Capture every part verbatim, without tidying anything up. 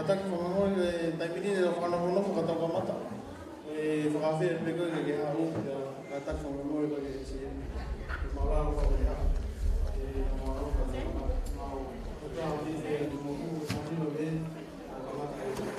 Kātaki fakamolemole, ʻe, taimi ni ʻe fakanofo ka tau kamata. ʻE, fakafeʻiloaki pē ko e ke haʻu, ia, kātaki fakamolemole ko e ke si. Mālō fakamolemole. ʻE, mālō fakamolemole. Mālō. Ko e haʻu ni, ʻe, mo ku, mo ni lo me, ʻo kamata e.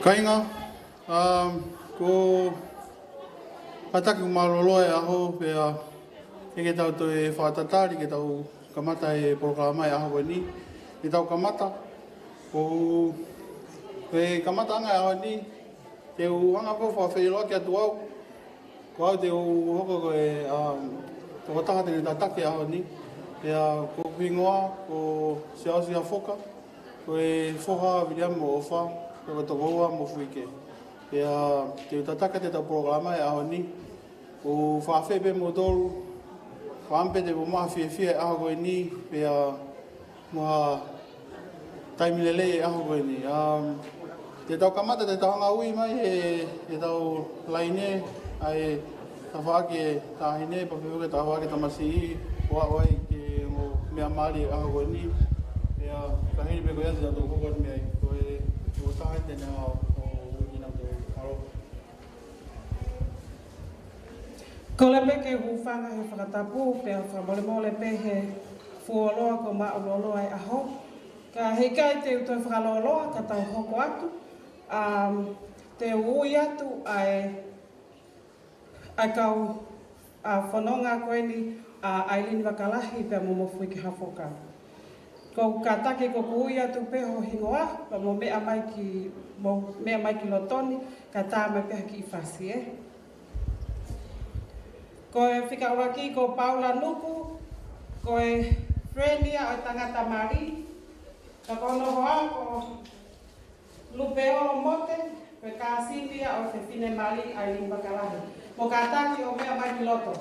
Kāinga, um, ko kātaki ʻoku mālōlō e ʻaho, pea ʻe ke tau toe fakatatali ke tau kamata e polokalama e ʻaho ko eni. Ke tau kamata, ko e kamataʻanga e ʻaho ni, te u hanga ko e fakafeʻiloaki atu au, ko au te u hoko ko e, um, tokotaha te ne tataki e ʻaho ni. Pea ko hoku hingoa, ko Siaosi Hafoka, ko e foha ʻo Viliami Moʻofa, ko e tokoua mo Fuike. Pea te u tataki atu e polokalama e ʻaho ni, ʻoku ou fakaafeʻi pē kimoutolu, fakaʻamu pē te mou maʻu ha fiefia e ʻaho ko eni, pea mo ha taimi lelei e ʻaho ko eni. Um, te tau kamata, te tau hanga ui mai e, e tau laine, ʻa e tafaʻaki e taʻahine, pea pehē ki he tafaʻaki e tamasiʻi, ʻo aʻu ai ki he ongo meʻa mali e ʻaho ko eni. Pea ka hili pē ko ia te tau hoko atu mei ai. Ko e, ko e taha te ne hanga ʻo ui kinautolu. Mālō. Kole pē ke u hūfanga he fakatapu, pea fakamolemole pē he fuoloa kuo māʻuloloa e ʻaho. Ka heʻikai te u toe fakalōloa, ka tau hoko atu. Um, te u ui atu ʻa e, ʻa e kau, ʻa e fononga ko eni, ʻa ʻAilini Vakalahi pea mo Mofuike Hafoka. Ko e kātaki ko ʻeku ui atu pē ho hingoa, pea mou meʻa mai ki, mou meʻa mai ki loto ni, kae tā mai pē ha kiʻi fasi, ē. Ko e fika ʻuluaki ko Paula Nuku, ko e friend ia ʻo e tangata mali, ka ko hono hoa ko Lupeolo Mote, ko e kāsini ia ʻo e fefine mali ʻAilini Vakalahi. Mou kātaki ʻo meʻa mai ki loto.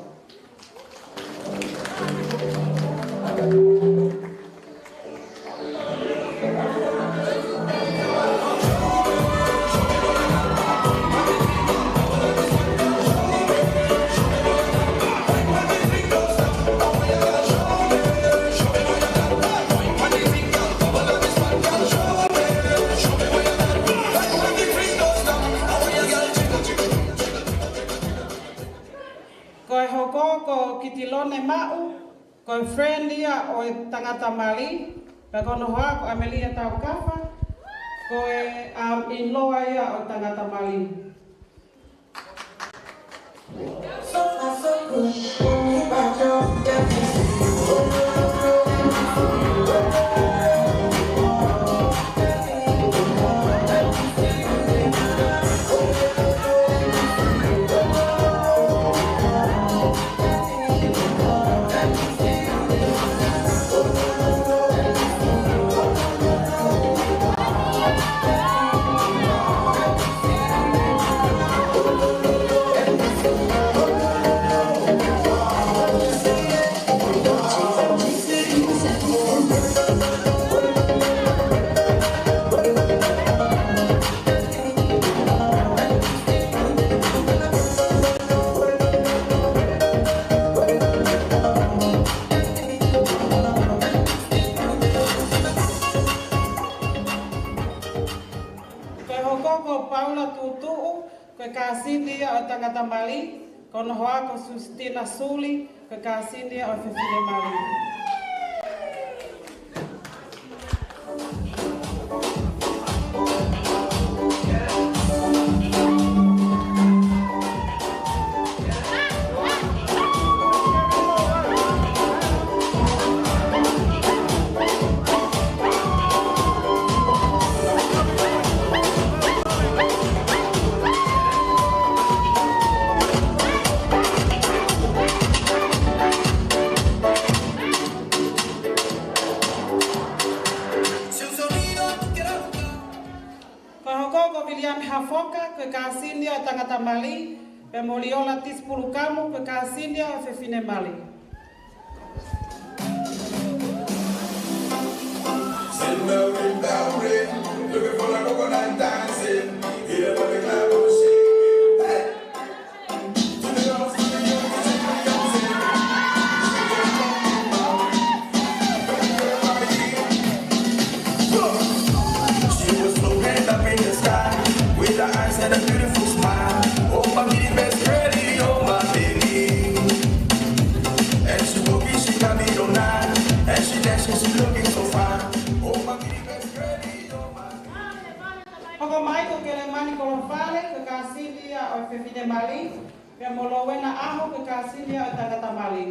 Ko e hoko ko Kitilone Maʻu, ko e friend ia ʻo e tangata mali, pea ko hono hoa ko ʻAmelia Taukafa, ko e, um, in-law ia ʻo e tangata mali. Ko e hoko ko Paula Tutuʻu, ko e kāsini ia ʻo e tangata mali, ko hono hoa ko Sustina Suli, ko e kāsini ia ʻo e fefine mali. Ko e hoko ko Viliami Hafoka, ko e kāsini ia ʻo e tangata mali, pea mo Liola Tisipulukamu, ko e kāsini ia ʻo e fefine mali. She was floating up in the sky with her eyes and a beautiful smile. Oh, my baby, best ready, oh, my baby. ʻo e Fefine Mali, pea mo Lōuena ʻAho, ko e kāsini ia ʻo e Tangata Mali.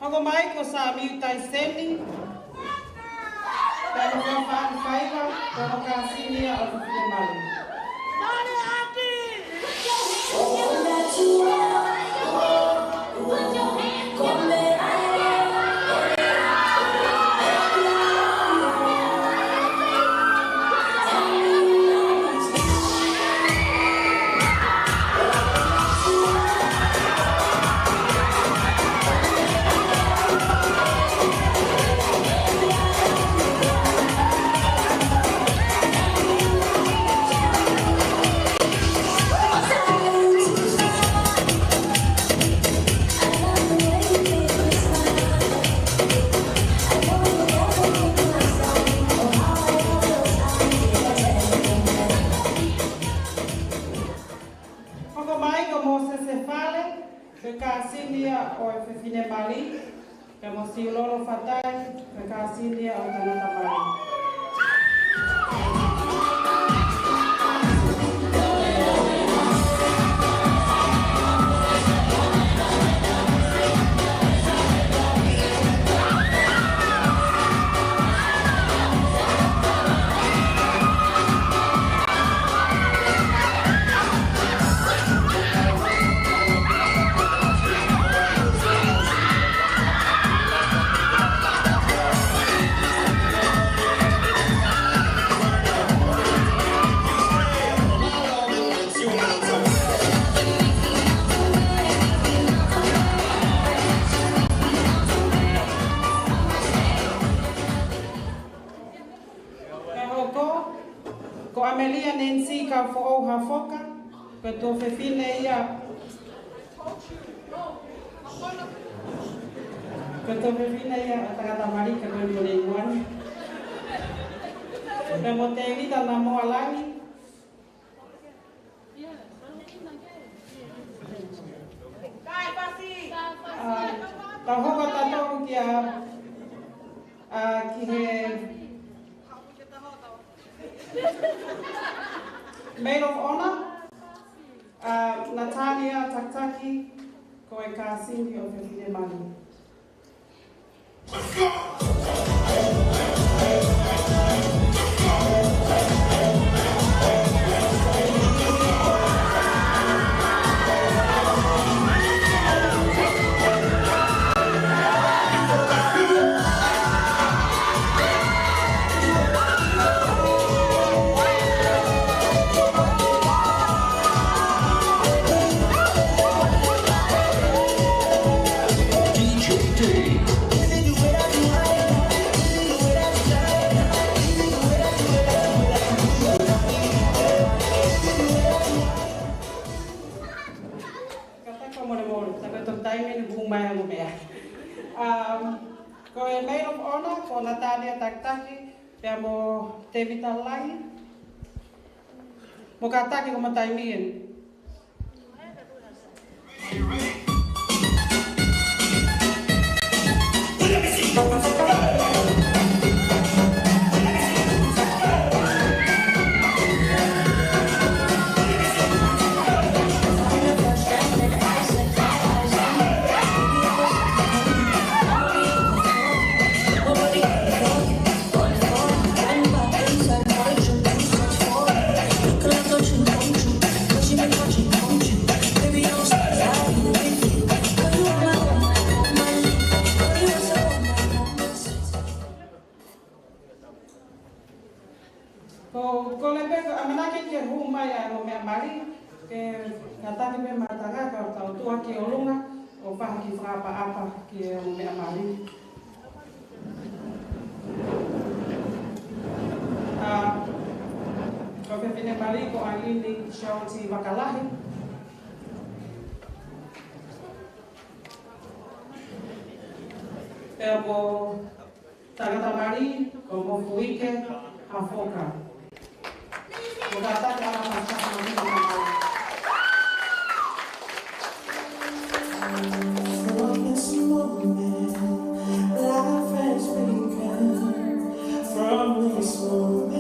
Hoko mai ko Samiu Taiseni, pea mo Faʻani Faiva, ko hono kāsini ia ʻo e Fefine Mali. Hoko mai ko Mōsese Fale, ko e kāsini ia ʻo e Fefine Mali, pea mo Siulolo Fatai, ko e kāsini ia ʻo e Tangata Mali. Ka hoko, ko ʻAmelia Nancy Kaufoʻou Hafoka, ko e tuofefine ia, ko e tuofefine ia ʻa e Tangata Mali, ka ko e mole iuani. Pea mo Tēvita Namoa Langi. ʻA, tau hoko atu ki he, ʻa, ki he Maid of Honor, ʻa, Natania Takitaki, ko e kāsini ʻo e Fefine Mali. Kātaki fakamolemole, tā ko e toki taimi eni hū mai ʻa e meʻa. Um, ko e Maid of Honor, ko Natania Takitaki, pea mo Tēvita Langi. Mou kātaki ko hoʻomou taimi eni. Ko, ko e pē ko e ʻamanaki ke hū mai ʻa e ongo meʻa mali, ke kātaki pē maʻa e tangata, ka tau tuʻu ki ʻolunga, ʻOku fai ha kiʻi fakaʻapaʻapa ki he ongo meʻa mali. ʻA, ko e fefine mali ko ʻAilini Charity Vakalahi. Pea mo e tangata mali ko Mofuike Hafoka. Ko e tangata mali. From this moment, life has begun. From this moment,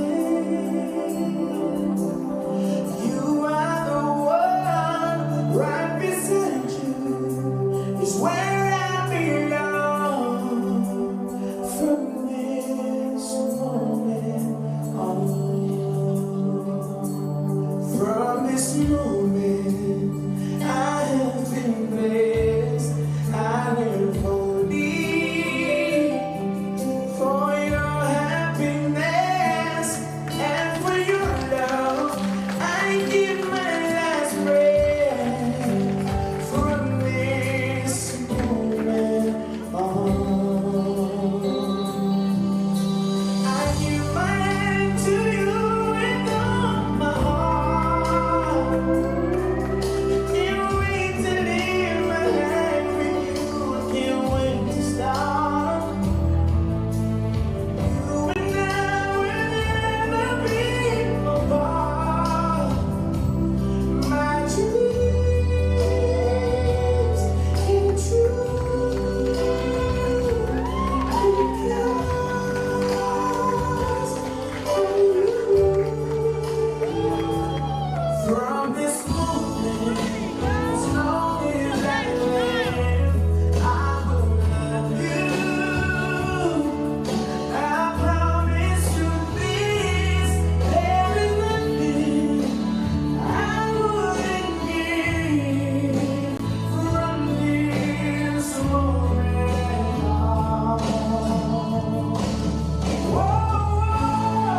you are the one. Right beside you is where I belong. From this moment on, from this moment, I have been blessed. I live only for your happiness and for your love. I give my last breath from this moment on. I give my hand to you with all my heart. Can't wait to live my life with you. I can't wait to start. You and I will never be apart. My dreams came true because of you. From this moment, as long as I live, I will love you. I promise you this, there is nothing I wouldn't give from this moment on. Whoa, whoa.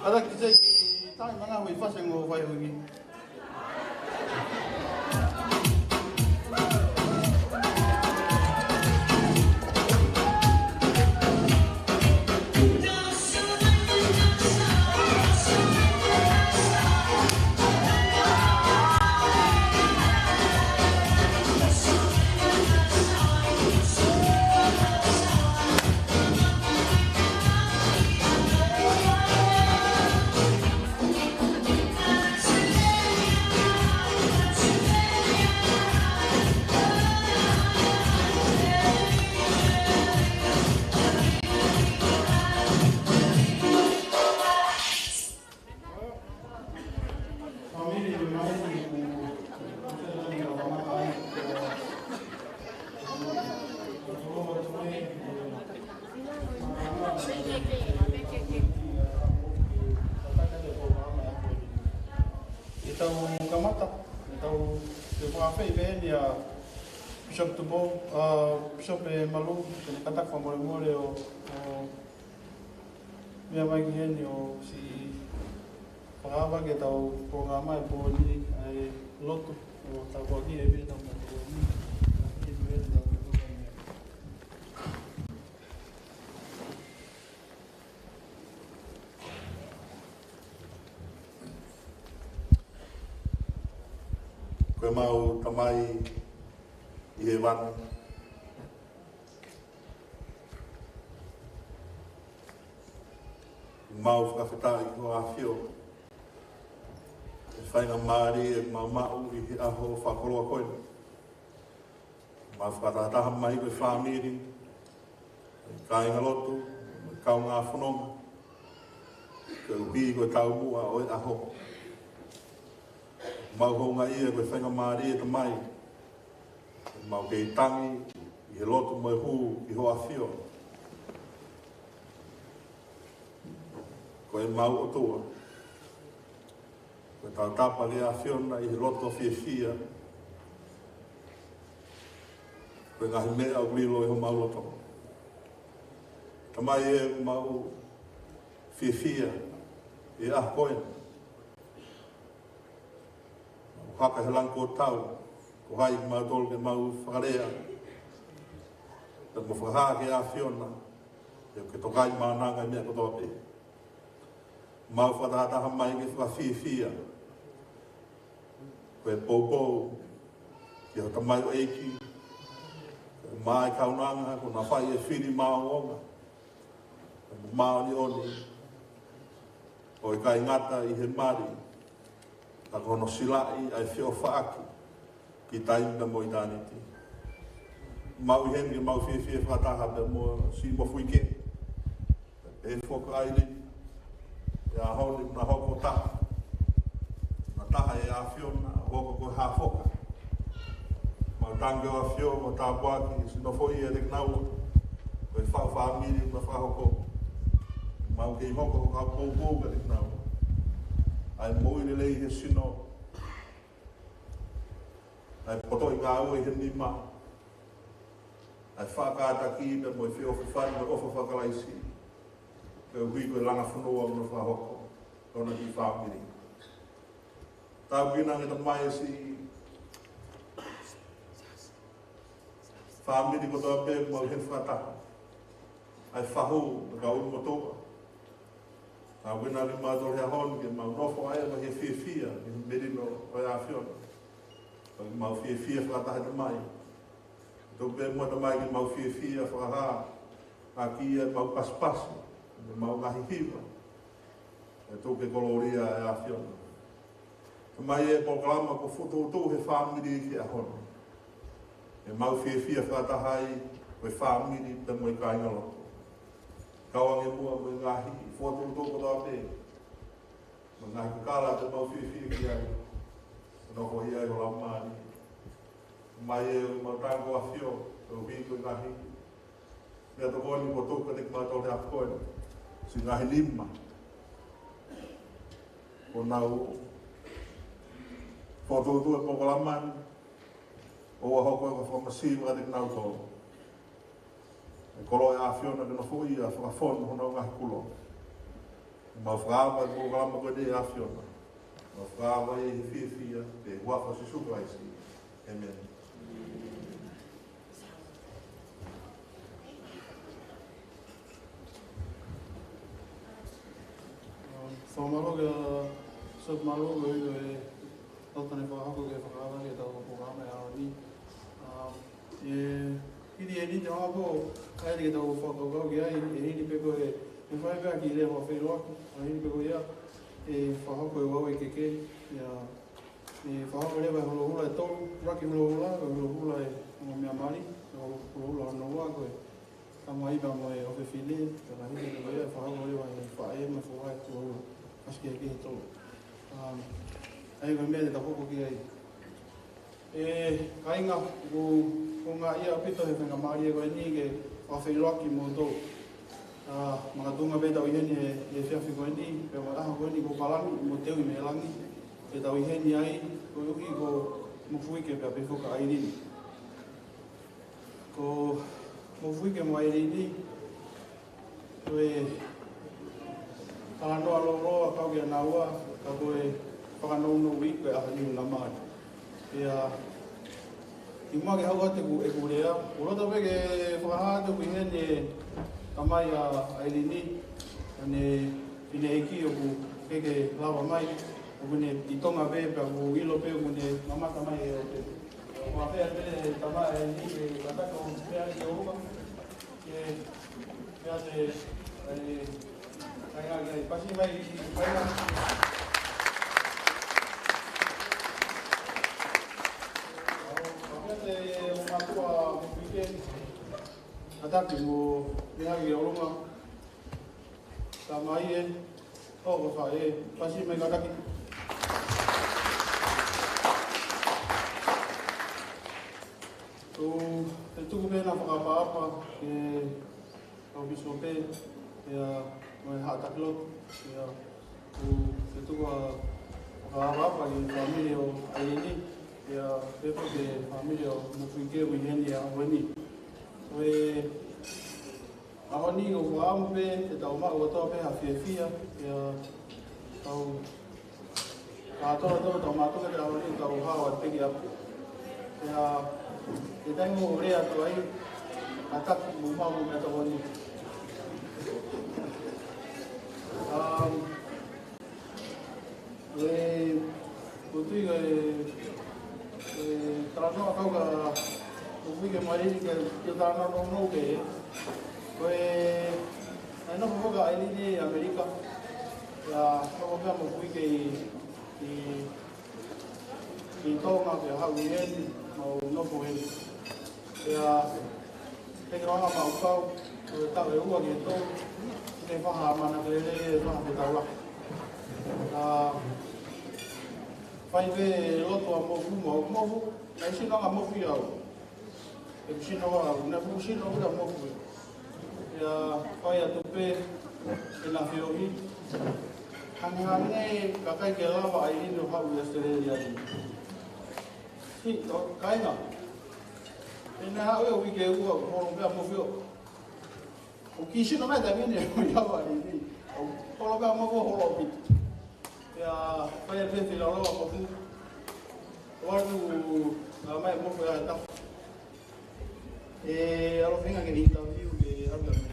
Ala ki te ki tai mana hui fase ngo vai hui. Tau kamata, tau te fakafeʻi pē eni ʻa Bishop Tupou, ʻa Bishop Malu, ke ne kātaki fakamolemole ʻo, ʻo meʻa mai ki heni ʻo siʻi fakaava ke tau pō ngā mai pō ni ʻa e lotu ʻo tau kua ki e pē tau mai pō ni. Ki e pē tau mai pō ni. Ko ʻemau Tamai ʻi hēvani, mau fakafetaʻi ki hoʻo ʻAfio, ʻi he faingamālie ʻoku mau maʻu ʻi he ʻaho fakakoloa ko eni. Mau fakatahataha mai ko e fāmili, kāingalotu, kaungā fononga, koeʻuhi ko e taumuʻa ʻo e ʻaho. Mau houngaʻia ko e faingamālie Tamai, mau kei tangi ʻi he lotu mo e hū ki hoʻo ʻAfio. Ko ʻemau ʻOtua, ko e tautapa ki he ʻAfiona ʻi he loto fiefia. Ko e ngaahi meʻa ʻoku lilo ʻi homau loto. Tamai ē, mau fiefia ʻi he ʻaho ko eni. Mau haka he langi kuo tau, ko hai kimautolu ke mau fakalea, pea mo fakahā ki he ʻAfiona, ʻe ke tokai mānanga ʻi he meʻa kotoa pē. Mau fakatahataha mai ke fakafiefia ko e poupou ki hoʻo tamaioʻeiki, ko e maʻa e kaunanga, kuo na fai e fili māʻolunga, ko e māʻoniʻoni, ʻo ʻikai ngata ʻi he mali, ka ko hono silaʻi ʻa e feʻofaʻaki ki taimi pea mo ʻitāniti. Mau ʻi heni ke mau fiefia fakataha pea mo siʻi mofuike. Pea foki ʻa ʻAilini, he ʻaho ni na hoko taha. Na taha ʻe he ʻAfiona, hoko ko e hā foki. Mau tangi ʻo ʻAfio, mau tāpuaki, siʻi nofoʻia ʻiate kinaua. Ko e faʻu fāmili, na fakahoko. Mau kei hoko ko e kau poupou kiate kinaua. ʻA e moʻui lelei he sino. ʻA e poto ʻi ngāue he nima. ʻA e faʻa kātaki pea mo e feʻofoʻofani mo e ʻofa faka-Kalaisi. Koeʻuhi ko e langa fonua mo na fakahoko. Ko ʻena kiʻi fāmili. Tāpuekina ange Tamai ʻa siʻi fāmili kotoa pē mau ʻi heni fakataha. ʻA e fahu, mo e kau motuʻa. Tāpuekina kimautolu he ʻaho ni ke mau nofo ai ʻa e fiefia, ʻi he melino ʻo e ʻAfiona. Ke mau fiefia fakataha Tamai. Tuku pē muʻa Tamai ke mau fiefia fakahā ʻaki ʻemau pasipasi, ʻemau ngaahi hiva. ʻE tuku ke kolōlia ʻa e ʻAfiona. Tamai ē, polokalama kuo fokotuʻutuʻu he fāmili ki he ʻaho ni. ʻE mau fiefia fakataha ai ko e fāmili pea mo e kāingalotu. Kau ange muʻa mo e ngaahi fokotuʻutuʻu kotoa pē. Mo e ngaahi kakala te mau fiefia ki ai. Nofo ʻi ai ho Laumālie. Tamai ē, mau tangi ʻo ʻAfio, koeʻuhi ko e ngaahi meʻatokoni kuo tuku kiate kimautolu he ʻaho ko eni. Siʻi ngaahi nima kuo nau fokotuʻutuʻu e polokalama ni, ʻoua ʻe hoko ko e fakamasiva kiate kinautolu. ʻE koloa ʻa e ʻAfiona ke nofoʻia, fakafonu honau ngaahi kulo. Mau fakaava e polokalama ko eni ʻe ʻAfiona. Mau fakaava ʻi he fiefia, ʻi he huafa ʻo Sīsū Kalaisi. ʻĒmeni. Fakamālō kia Bishop Malu, ko e ʻilo e tau tane fakahoko ke fakaava ke tau polokalama ʻi he ʻaho ni. Um, ʻe hili eni te hanga pō, ʻai ke tau fakakaukau ki ai, ʻe hili pē ko e, ʻe fai pē ʻa e kiʻi lea fakafeʻiloaki, ʻe hili pē ko ia, ʻe fakahoko e vau e keke, ia, ʻe fakahoko leva e holohula ʻe tolu, ʻuluaki holohula, ko e holohula ʻo e ongo meʻa mali, ko e holohula hono ua, ko e tamai pea mo e ʻofefine, ka hili pē ko ia, ʻe fakahoko leva e faʻē mo e foha e holohula, kasi kehekehe ʻe tolu. Um, ʻa ia ko e meʻa te tau hoko ki ai. ʻE kāinga, ʻoku, ʻoku ngāueʻia ʻaupito he faingamālie ko eni ke fakafeʻiloaki mo kimoutolu. ʻA, makatuʻunga pē ʻetau ʻi heni he, he efiafi ko eni, pea mo e ʻaho ko eni kuo palani, mo Teuʻi mei Langi. Ke tau ʻi heni ai, koeʻuhi ko Mofuike pea pehē foki ʻa ʻAilini. Ko Mofuike mo ʻAilini, ko e talanoa lōloa kau ki a naua, ka ko e fakanounou ia ko e ʻaho ni ʻoku na mai. Pea, kimuʻa ke haʻu atu ʻeku, ʻeku lea, ʻoku ou loto pē ke fakahā atu ʻoku ʻi heni e tamai ʻa ʻAilini, ʻene fineʻeiki ʻoku ʻikai ke lava mai, ʻoku ne ʻi Tonga pē, pea ʻoku ou ʻilo pē ʻoku ne mamata mai he ʻope. ʻOku ou pehē pē tamai ʻAilini ke kātaki ʻo pehē ki ʻolunga. Ke, ke ʻoatu e, e, kāinga ke pasi mai ki kāinga. ʻOku ou pehē mo mātuʻa Mofuike, kātaki mo pehē ki ʻolunga. Tamai ē, ʻo ko fa e, pasi mai kātaki. ʻOku ou tuku pē ʻena fakaʻapaʻapa ki he kau pīsope, pea mo e haʻa taki lotu, pea ʻoku ou tuku ʻa e fakaʻapaʻapa ki he fāmili ʻo ʻAilini, pea pehē ki he fāmili ʻo Mofuike ʻoku ʻi heni he ʻaho ni. Ko e ʻaho ni ʻoku ou ʻamu pē ke tau maʻu kotoa pē ha fiefia, pea tau kātoa tau, tau mātuku he ʻaho ni tau hao atu pē ki ʻapi. Pea, he taimi ʻoku ou lea atu ai, kātaki mo maʻu mo meʻa tau ni. Um, E, ʻoku ou tui ko e, e, talanoa kau ki a Mofuike mo ʻAilini ke, ke talanoa nounou pē. Ko e, naʻe nofo foki ʻa ʻAilini ʻi ʻAmelika. Pea nofo pē ʻa Mofuike ʻi, ʻi, ʻi Tonga, pea haʻu ʻi heni, mau nofo heni. Pea, ʻi he ʻaho ni mau kau, ko e taʻu ʻe ua ki he tolu, ʻikai faʻa mana kelekele, ʻikai faʻa fetaulaki. ʻA, fai pē lotu ʻa Mofu, mo Mofu, naʻe sino ange ʻa Mofu ʻia au. ʻE sino au, naʻe fuʻu sino au ʻa Mofu. Pea fai atu pē, ʻena feohi. Hangē, hangē, ka ʻikai ke lava ʻAilini ʻo haʻu ʻi ʻAositelēlia ni. Siʻi, ʻo, kāinga. ʻE naʻe haʻu ia uike ua, holo pē ʻa Mofu ʻo. ʻOku kiʻi sino mai taimi ni, ʻo ia wa ni. ʻO, holo pē ʻa Mofu, holo pē. Pea, fai pē feilaulau ʻa Mofu. ʻO aʻu, na mai Mofu ia ʻe taha. ʻE, ʻalu feinga ke interview ke ʻalu ia.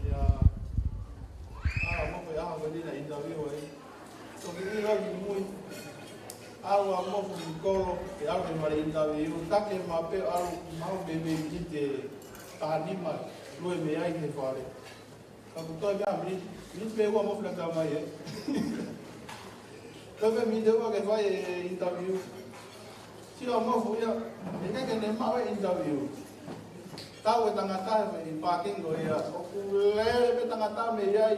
Pea, ʻa, Mofu ia, ʻa, ko eni naʻe interview ai. Toki ʻilo ki mui. ʻAlu ʻa Mofu ki kolo, ke ʻalu ke mali interview. Taki mape ʻalu mau meimei miniti ʻe taha nima, lue mei ai ki he fale. Ka kuo toe meʻa miniti, miniti pē ua Mofu naʻe tā mai ē. Toe pē miniti ua ke fai e interview. Sio ʻa Mofu ia, ʻikai ke ne maʻu e interview. Tau e tangata ʻi he parking ko ia, ʻoku lele pē tangata mei ai,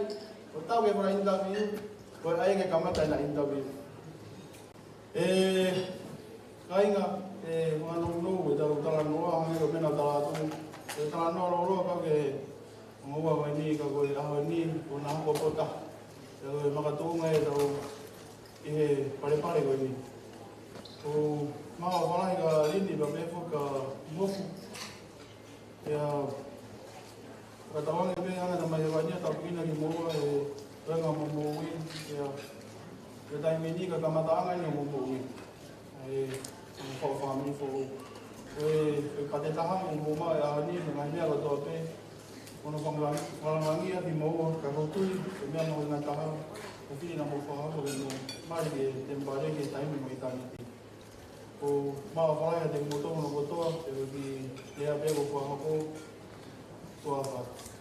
ʻo tau ke fai interview. Ko e ʻai ke kamata ʻena interview. ʻE, kāinga, ʻe, fakanounou ʻetau talanoa, hangē ko e meʻa naʻa ku tala atu. ʻE talanoa lōloa kau ki he ongo ua ko eni, ka ko e ʻaho ni, ʻoku na hoko pota. ʻE, ko e makatuʻunga ʻetau ʻi he palepale ko eni. ʻOku mau fakalahi kia ʻAilini, pea pehē foki kia Mofu. ʻIo, fakatauange pē ʻa e Tamai Hēvani ʻo tāpuekina kimoua he toenga hoʻomou moʻui, ʻio, he taimi ni ka kamataʻanga eni hoʻomou moʻui. ʻE, hoʻomou fāmili foʻou. ʻE, ʻe pate taha mo mou maʻu he ʻaho ni, mo e ngaahi meʻa kotoa pē. Hono fakalangi-, fakalangilangaki kimoua, ka ʻoku ou tui, ʻe meʻa mahuʻinga taha, ʻa e fili naʻa mou fakahoko ke mou mali ki he temipale, ki he taimi mo ʻitāniti. ʻOku mau fakalahi atu kiate kimoutolu hono kotoa, ʻe ui ki he ʻea pē ko fakahoko, tuʻa ʻofa atu.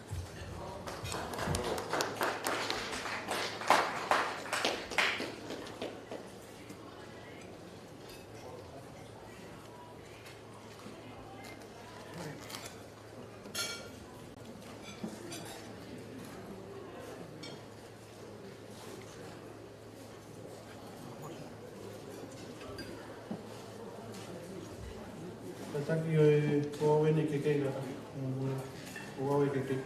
Kātaki ʻo e, ʻo e ʻene keke kātaki. ʻO e, ʻo e keke.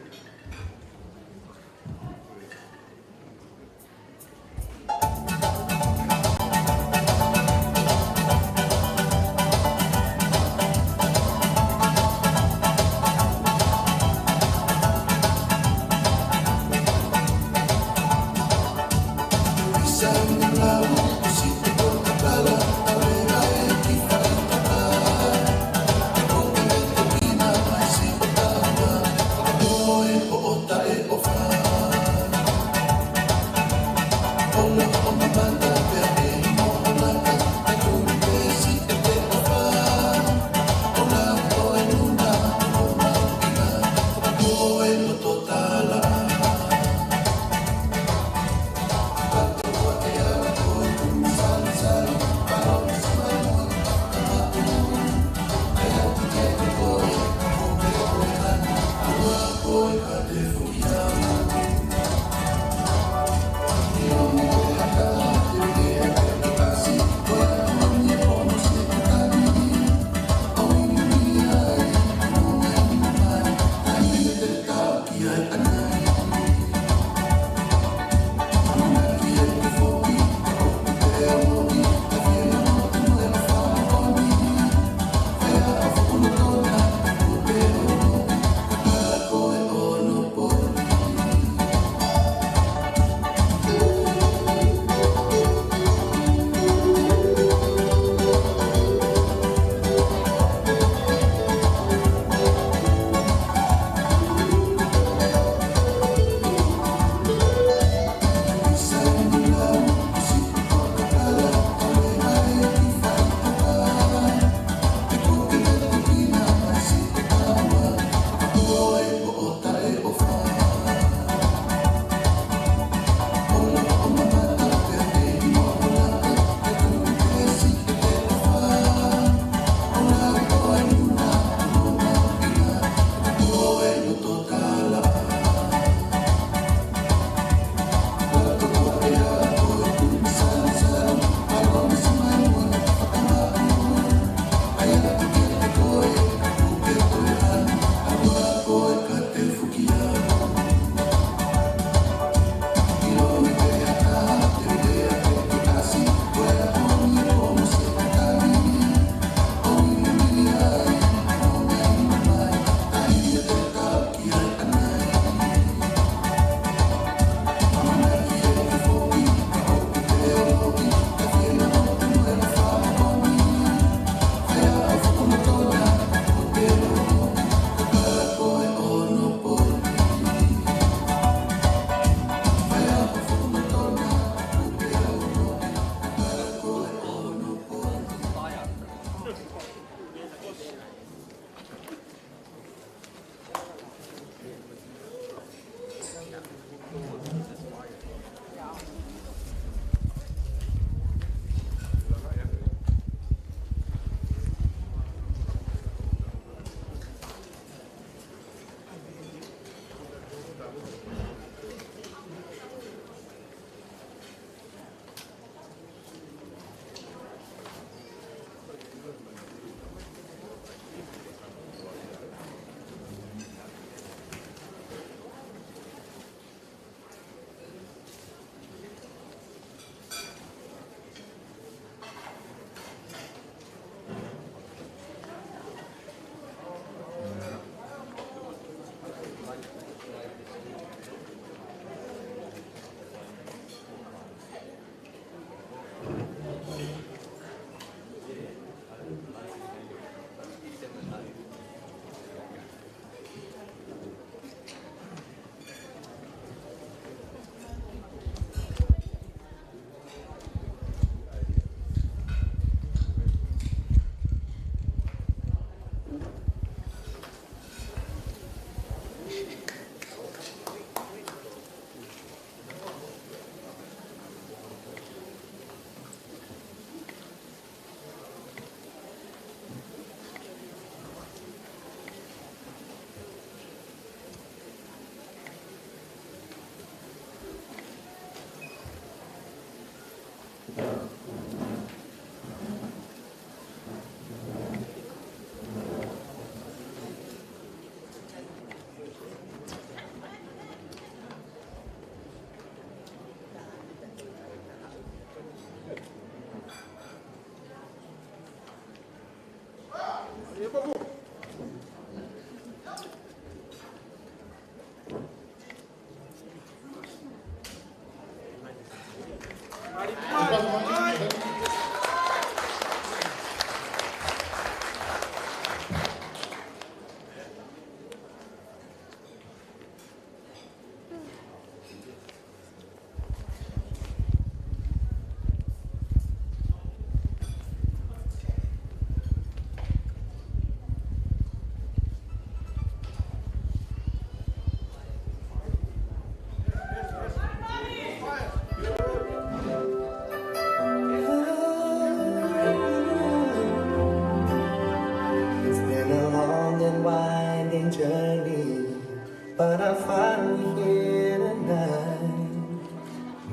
But I'm finally here tonight,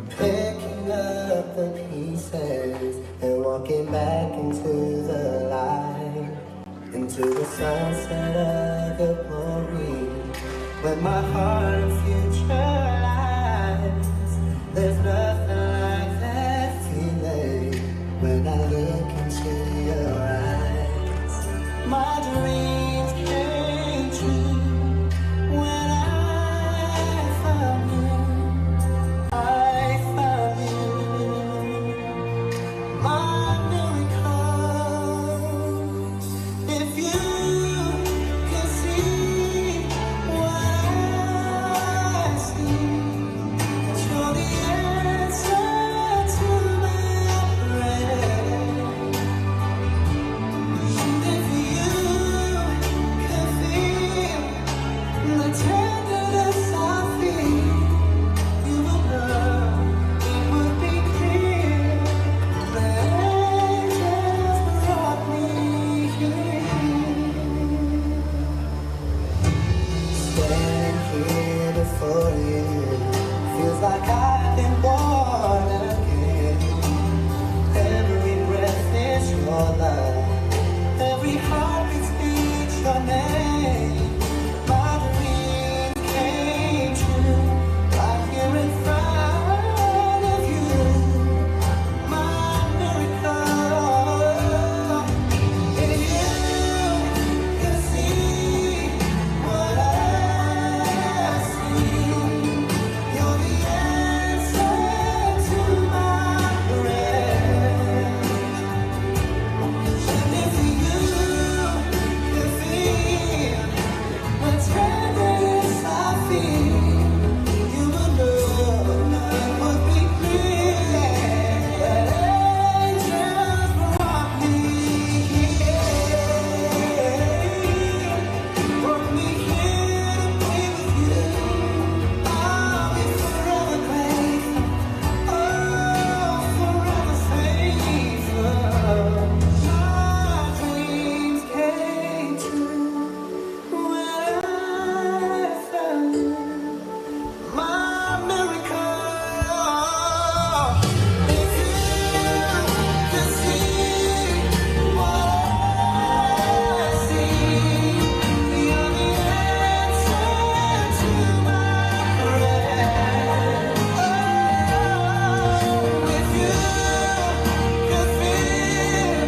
picking up the pieces and walking back into the light, into the sunset of your glory. When my heart and future lies, there's nothing like that feeling when I look into your eyes. My dreams came true when I found you. I found you. My miracle. If you can see what I see, you're the answer to my prayer. And if you can feel the tenderness I feel, you will know it would be clear that angels brought me here. Standing here before you feels like I've been born again. Every breath is your love. Every heartbeat speaks your name. My dreams came true right here in front of you. My miracle. If you can see what I see, you're the answer to my prayer. And if you can feel the tenderness I feel, you will know it would be clear that angels brought me here, brought me here to be with you. I'll be forever grateful, oh, forever faithful. My dreams came true. When I found you, my miracle. If you could see what I see, you're the answer to my prayer. Oh, if you could feel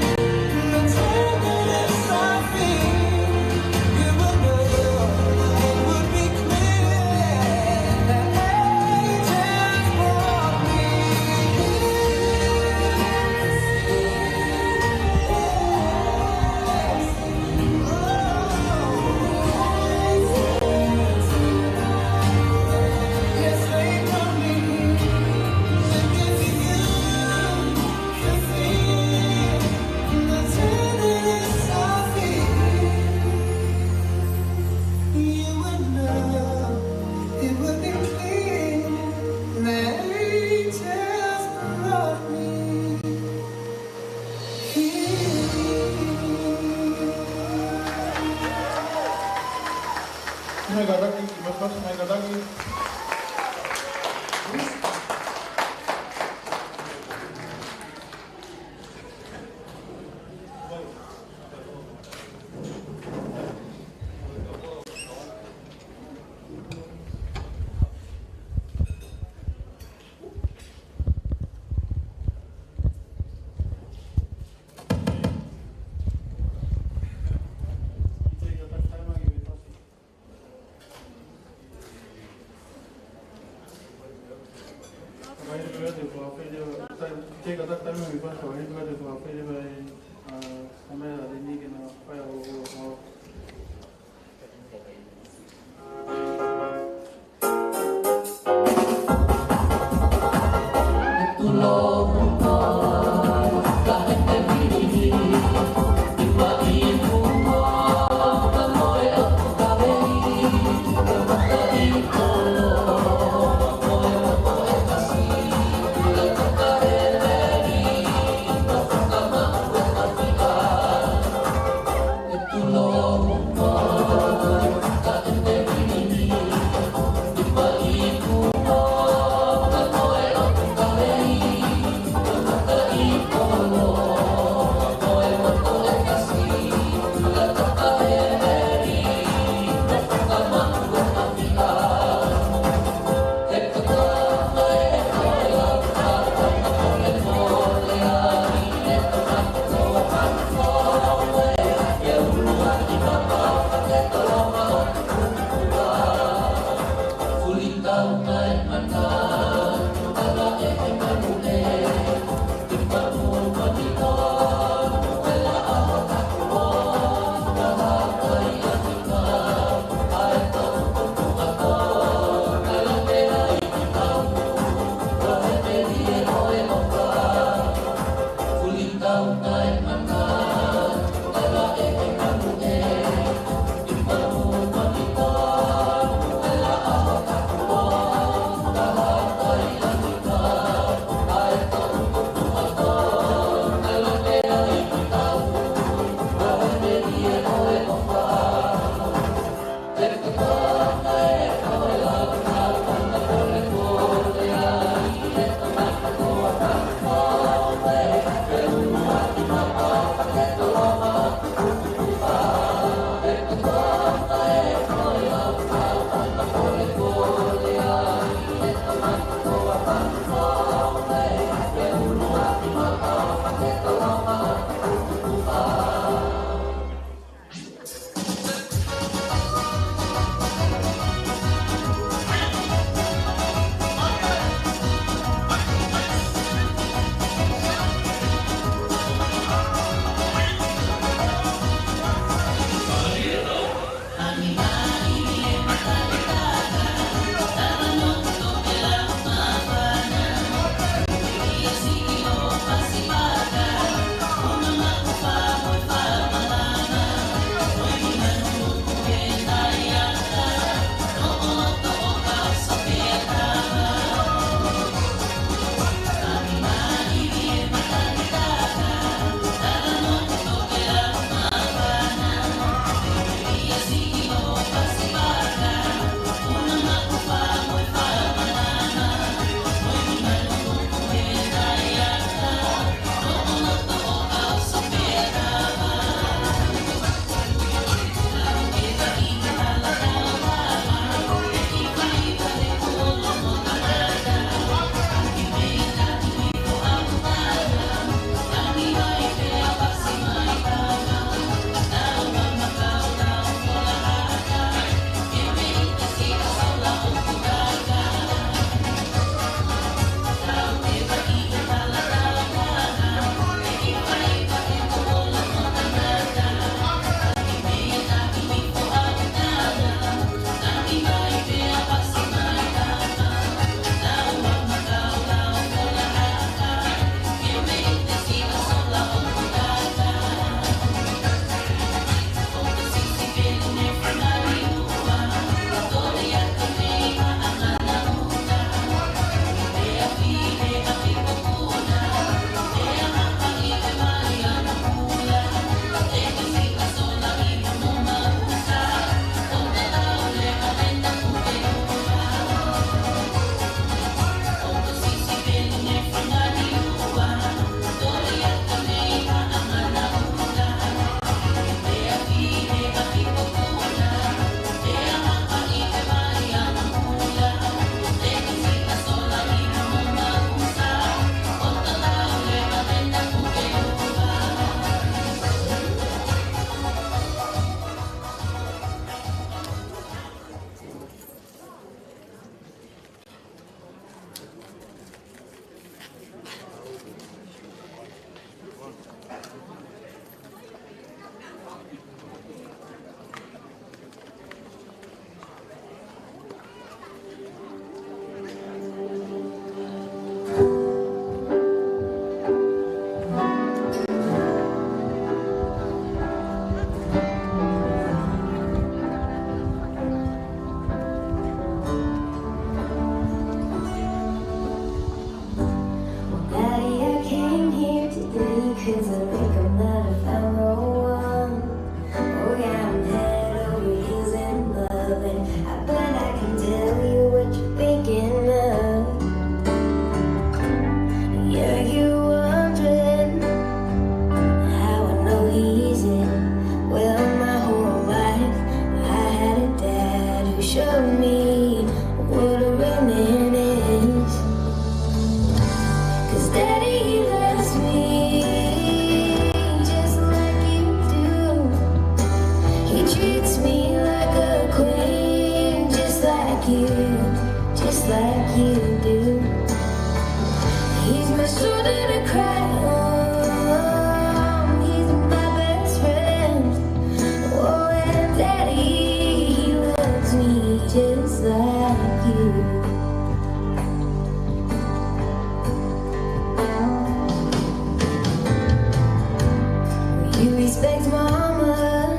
Respect mama,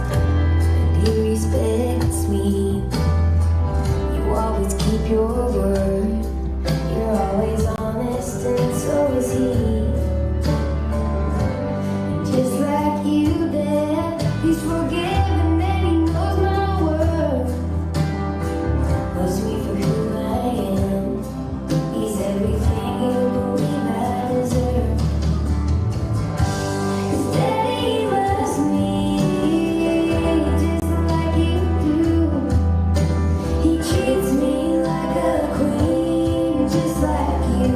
and he respects me. You always keep your word. You're always honest, and so is he. And just like you, Dad, he's forgiving and he knows my worth. Loves me for who I am. He's everything you believe I deserve. 'Cause Daddy loves me just like you do. He treats me like a queen, just like you,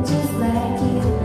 just like you.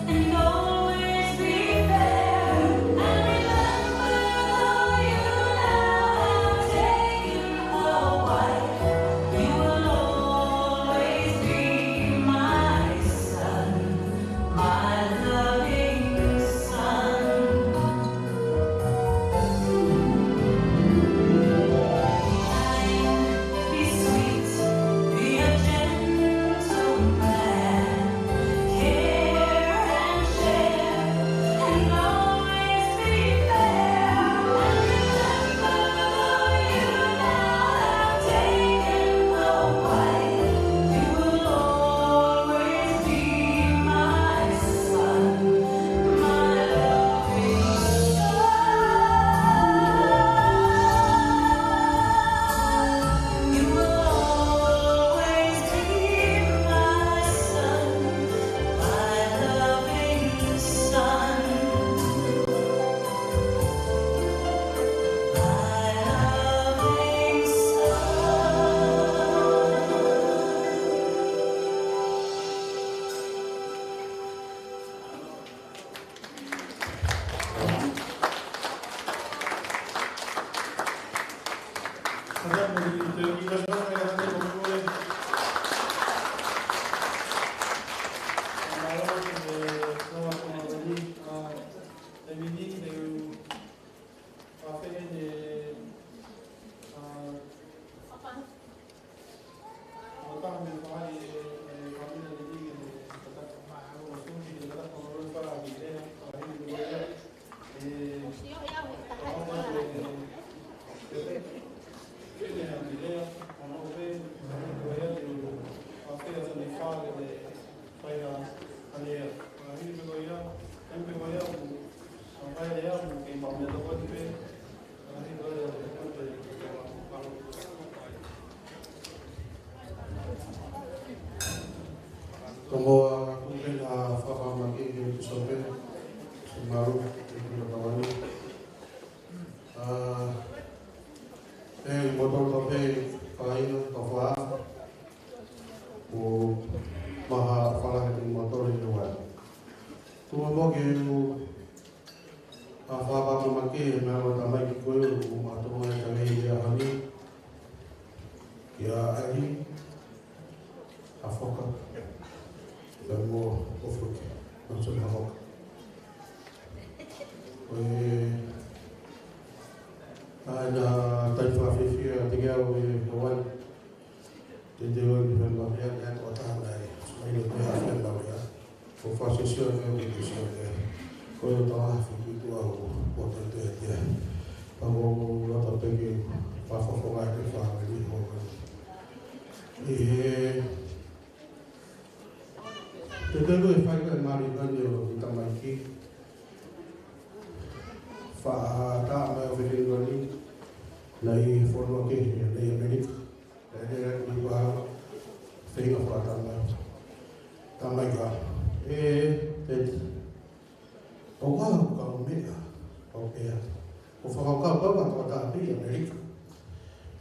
And always be fair. And remember, though you now have taken a wife, you will always be my son, my loving son. Be sweet, be a gentleman, care and share, and always be fair. And remember, though you now have taken a wife, you will always be my son, my loving son. You will always be my son, my loving son, my loving son. Ko e meʻa ʻoku ou fie fakamanatu ki he Pīsope, Semalu, ʻi he pula tawani. ʻA, ʻe moutolu pē, faina, tofa, ʻo maha fala he moutolu ʻi he wai. Tuʻu mo ke u, ʻa, fakamanatu ki he meʻa ʻo e tamaiki ko ē, ʻo ma tō mai tangei ia hani. Kia ʻAli, ʻa Foka, pea mo ʻOfuke, Nelson ʻa Foka. Ko e, ʻa, ʻena taimi fakafiefia kiate au ʻi he wai. Te te wai ni fai mau hea, ʻena tokotaha nai, mai no te ha fai mau hea. Ko e fāsio sio ʻa e meʻa ʻoku te sio ʻa e. Ko e tau ha fiki tu au, ko te te te. Pea mo lata peke, fakafofonga ke fāmili ho. ʻI he, te te ko e fai ko e mali nani ʻo e tamaiki. Faʻa tā mai ʻo fefeʻi nani, nai fonua kehe, nai ʻAmelika. ʻE, ʻe, ʻe, ʻe, ʻe, feinga fakatamai. Tamai ka. ʻE, te, ʻo ka, ʻo ka o meʻa, ʻo pea. ʻO fakakau kau ka tokotaha pē ʻi ʻAmelika.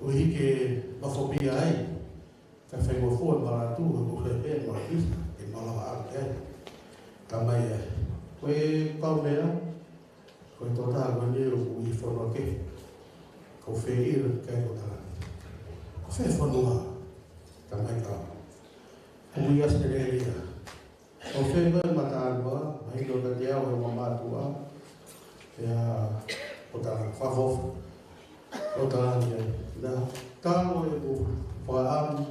ʻO hiki nofo pē ai. Ka faingofua e malatu, ʻo he he malatu, ʻe malava ake ai. Tamai ē. Ko e kau meʻa, Ko e tokotaha ko eni ʻoku ʻi fonua kehe. Ko fē ʻi he kai ko tala. Ko fē fonua, tamai ka. ʻOku ʻi ʻAositelēlia. Ko fē ko e matānoa, mahino kiate au he ʻoku mātuʻa. ʻIa, ko tala, fafo. Ko tala ia. Na, tala ʻoku fakaʻamu.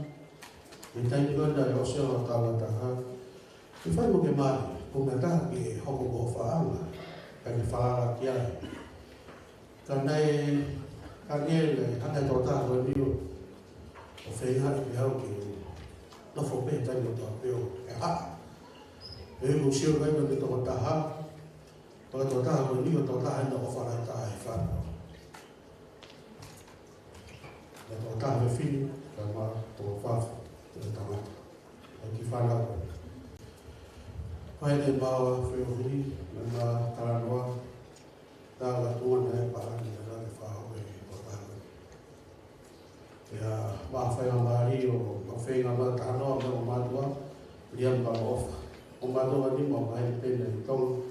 ʻI he taimi ko ena ʻoku ʻosi ʻa e tala taha. Ke fai mo ke mai, ko e meʻa taha ke hoko ko e faʻahinga, ka ke falala ki ai. Ka naʻe, ka naʻe, naʻe, hanga ʻe he tokotaha ko eni ʻo, ʻo feinga ke au ke, nofo pē taimi ʻo tau pē ʻo, ʻe haʻa. ʻE ʻoku sio kai ko e tokotaha, ko e tokotaha ko eni ʻo tokotaha ʻena ʻo falala taha ʻi fana. Naʻe tokotaha fefine, kae ʻumaʻā tokotaha fefine, tangata. ʻA e kiʻi fānau ko ē. Fai ʻene maʻu feohi, naʻe maʻu talanoa, tā ka tuʻu naʻe palani, naʻe lave fāhau e tokotaha ko ē. ʻIa, maʻu faingamālie ʻo, maʻu faingamālie talanoa, maʻu mātuʻa, Liam Pamaofa. Mātuʻa ni mau mai pē ʻi Tonga,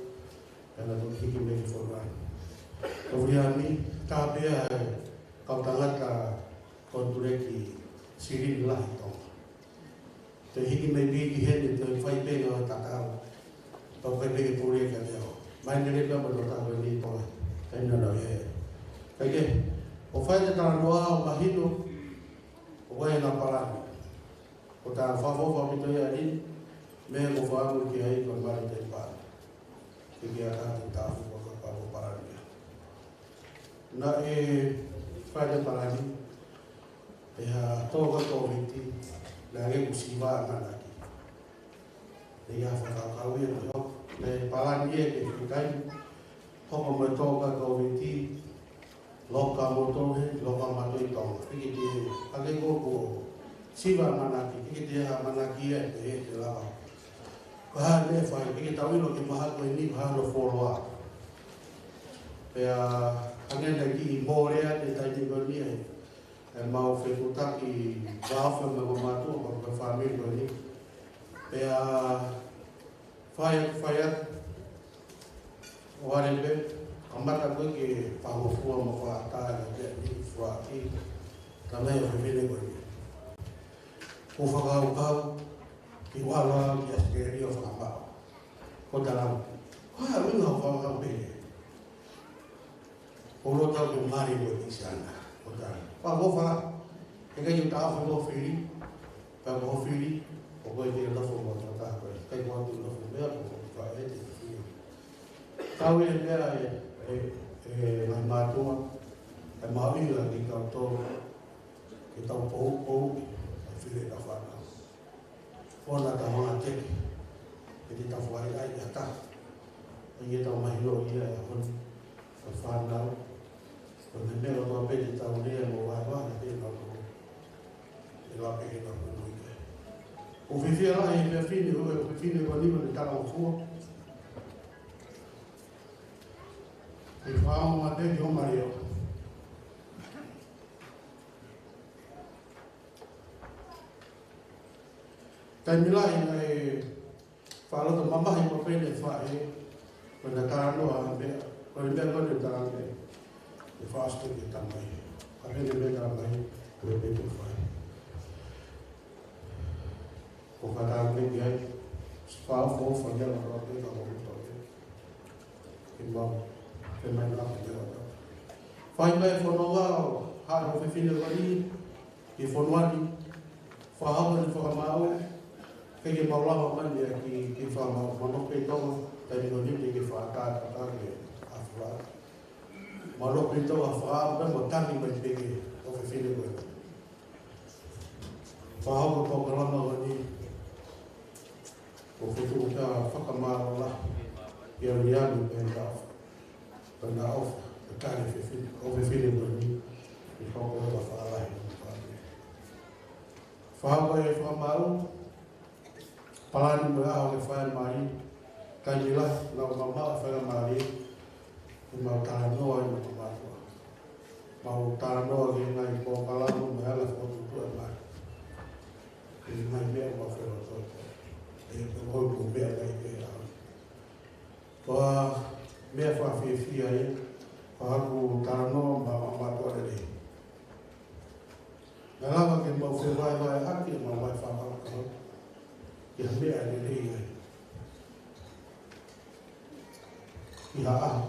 pea naʻa tau hiki mei he fonua. Ko Viliami, tā pē ʻa e kau tangata konituleki silini lahi ʻi Tonga. Te hiki mei pē ki heni, te fai pē ngāue tatau. Tau fai pē ke pule kia te au. Mai nele pē mo lo tau ni Tonga. Kai nana e. Kai ke, ʻo fai te talanoa ʻo mahino, ʻo fai na palani. Ko tā fafo fa pito ia ni, me ko famu ki ai ko mare te pa. Ke kia ka te tā fo ka pa ko palani. Naʻe fai te palani, pea tō ka Kōviti, naʻe nge kusi vā manaki. Te ia fakakau ia te hoko, ne palani e ke fikai, hoko mo tō ka Kōviti, loka mo tō he, loka ma tō ʻi Tonga. Hiki te, ake ko ko, siva manaki, hiki te ha manaki e, te he te lava. Ko ha ne fai, hiki tau ilo ki maha ko ni, ha no foloa. Pea, ange na ki mōrea te taimi ko ni e, e mau fekutaki, vāofe me ko mātuʻa, ko ko fāmili ko ni. Pea, fai atu, fai atu. ʻO are pē, kamata koe ke fangofua mo fakaʻatā e te ni fuaki. Tamai ʻofefine ko ni. Ko fakakaukau, ki wala ki a sikeri ʻo fakapao. Ko talau. Ko ha ʻuhinga ʻo fakakaukau pē. Ko lo tau ke mari mo i sana. Ko talau. Fakakofa. Ke kai uta afu mo fili. Ka mo fili. Ko koe ke nofo mo tata koe. Kai ko atu nofo mea ko ko ka e te fili. Tau e mea e, e, e, mai mātuʻa. E mahuʻinga ki kau tō. Ke tau pou, pou. E fili ka fana. Ona ka hona teke. Ke te tau fai ai ata. Ai e tau mahino ia e hon. Ka fana. Ko ne mea loto pē te tau lea mo wai wai na te tau toko. E la pē ke tau kono i ke. ʻO fifia la e fia fine, ʻo fifine ko ni ko ne tala o fua. E fao ma te ki o Mario. Taimi lahi naʻe faʻa loto mamahi mo pene faʻe, ko na talanoa a mea, ko na mea ko na talanoa e faʻa sio ke tamai. A pene mea tamai, ko e pene faʻe. Ko ka tau mea ki ai, faʻa fo fa ia la roa pe ka mo to. Ke mau, ke mai la pe ia la. Fai mai fono ngao, ha ʻofefine ko ni, ki fonua ni, fakahoko ni fakamaau, ke ke mau lava mai ia ki, ki fakamaau, mano ke Tonga, taimi ko ni ke ke fakatātā ke afua. Mano ke Tonga fakaau, ke mau tangi mai pe ke ʻofefine ko ni. Fakahoko polokalama ko ni, ko futu ka fakamālō lahi, ia Viliami pe na ofa, pe na ofa, pe kani fefine, ʻofefine ko ni, i hoko ua fakalahi, fakalahi. Fakahoko e fakamaau, palani mo e ʻaho ke fai mali, kai mila, lau mama fai mali, ke mau talanoa i mo mātuʻa. Mau talanoa ke ngai polokalama mo e ala fokotuʻu e mali. Ke ngai mea mau fai loto. E ke hoi mo mea ngai ke au. Ko e meʻa fakafiefia ia, ko haku talanoa ma, ma, mātuʻa lelei. Naʻe lava ke mau fevahevaheʻaki, mau vahe fakakaukau. Ki ha meʻa lelei ai. Ki ha ʻaho,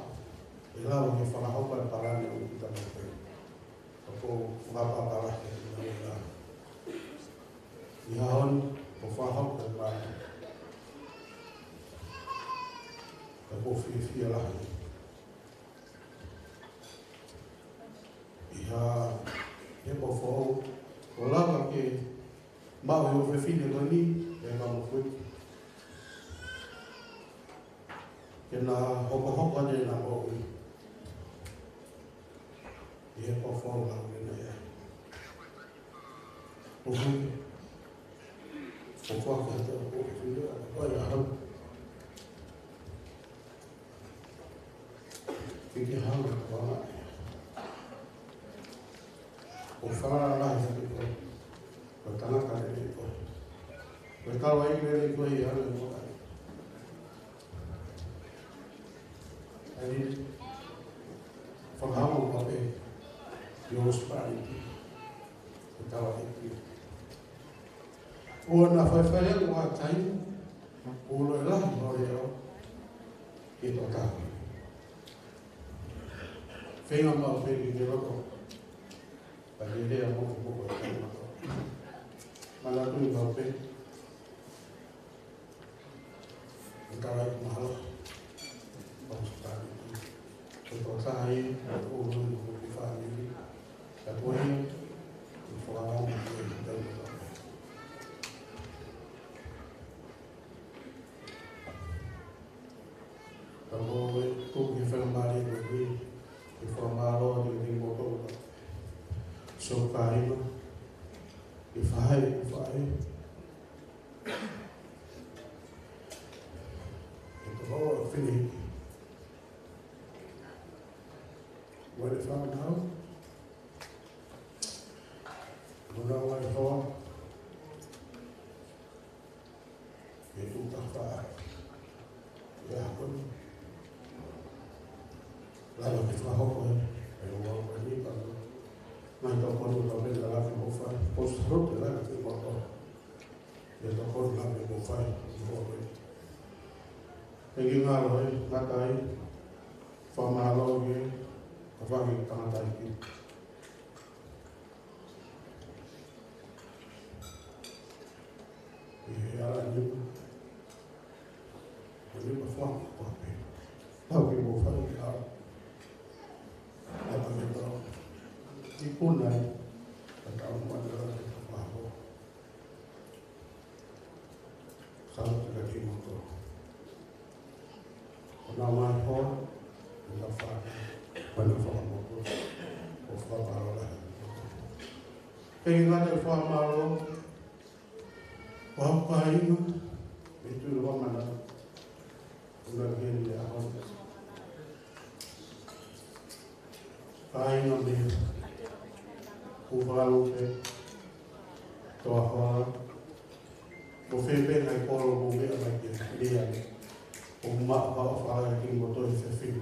ʻe lava ke fakahoko e palani ʻo kita mai pē. Ka ko fakapapala ke ina ina. ʻI ha honi, ko fakahoko e palani. Ka ko fiefia lahi. ʻI ha, he ko fou, ko lava ke maʻu he ʻofefine ko ni, e ka mo kui. Ke na hokohoko ane na moʻui. ʻI he ko fou lau ke na ia. Ko fou. Ko fou ke te ʻofefine, ko ia hau. Ke ke hanga ko anga. Ko fala la he ke ko. Ko tangata le ko. Ko tau ai le ko ia le ko. Fakaongo pē ʻi he hospitality ʻo e taulaʻeiki. ʻOua naʻa faifai ange ʻa e taimi, ʻoku lahi hoʻo leʻo ʻi he tokotaha. Feinga maʻu pē ke ke loto ka ke lea mo ke moko e tangata. Manatuʻi maʻu pē ʻa e tala ʻi mahalo. Hospitality. Ko e tokotaha ia, ʻoku ʻi ai mo e fāmili. Ka ko ia, ʻoku fakaongo ki he tangata. Ka ko e tuku ke fakamālō ko eni, ke fakamālō ki he kimoutolu. Sio kāinga, ke fai, ke fai. Ke toko o fini. Wale whānau. Mona wai hoa. Ke tuʻu taha. Ia, ko eni. Lava ke fakahoko e, e ua ua ni pa. Mai tau konu tau mena la ke mo fai. Ko sa rote la ke mo tau. Ia tau konu la ke mo fai. Ua ua ni. E ki ngalo e, ngata ai. Fakamālō ki he, ka fai ki he tangataʻeiki. ʻI he ala ni, ko ni ma fua ko pē. Tau ki mo fai ki au. Ai pa me tau. I puna ai. Ka tau mo ana la ke tau fua ko. Salu ki he kimoutolu. Ko na mai hoa, ko na fai, ko na fakamotu, ko fakamālō lahi. Pea ngata e fakamālō, ʻo aʻu kāinga, ʻi he Tuʻi Loʻimana, ʻo na ke ni a hau. Kāinga mei Kuvalupe, Toahola, ko fē pē ngaahi kolo mo meʻa mai ke lea. ʻOku maʻu ha ʻofa lahi kimoutolu he fefine.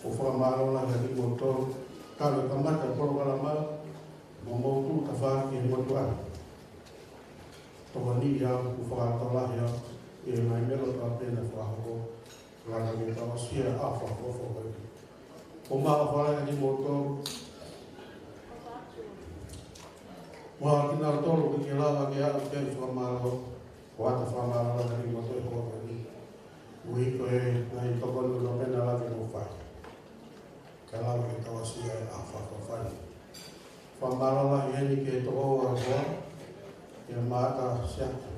ʻOku fakamālō lahi kimoutolu, ka le kamata polokalama, mo mou tuʻu tafaʻaki he motuʻa. Tokoni ia ʻoku fakatau lahi au, ʻi he ngaahi meʻa kotoa pē naʻe fakahoko. Lava ke tau aʻusia ʻa e ʻofa, ʻofa, ʻofa. ʻOku maʻu ʻofa lahi kimoutolu. Mo kinautolu ʻoku ʻikai ke lava ke aʻu ki ai e fakamālō. ʻOku ʻatā e fakamālō lahi kimoutolu he ʻofa ni. ʻUhi ko e ngaahi tokoni ʻoku mou lava ke mou fai. Ka lava ke tau aʻusia ʻa e ʻofa, ʻofa, ʻofa. Fakamālō lahi heni ki he tokoua ʻa e hoa, ki he Maʻata Siaki.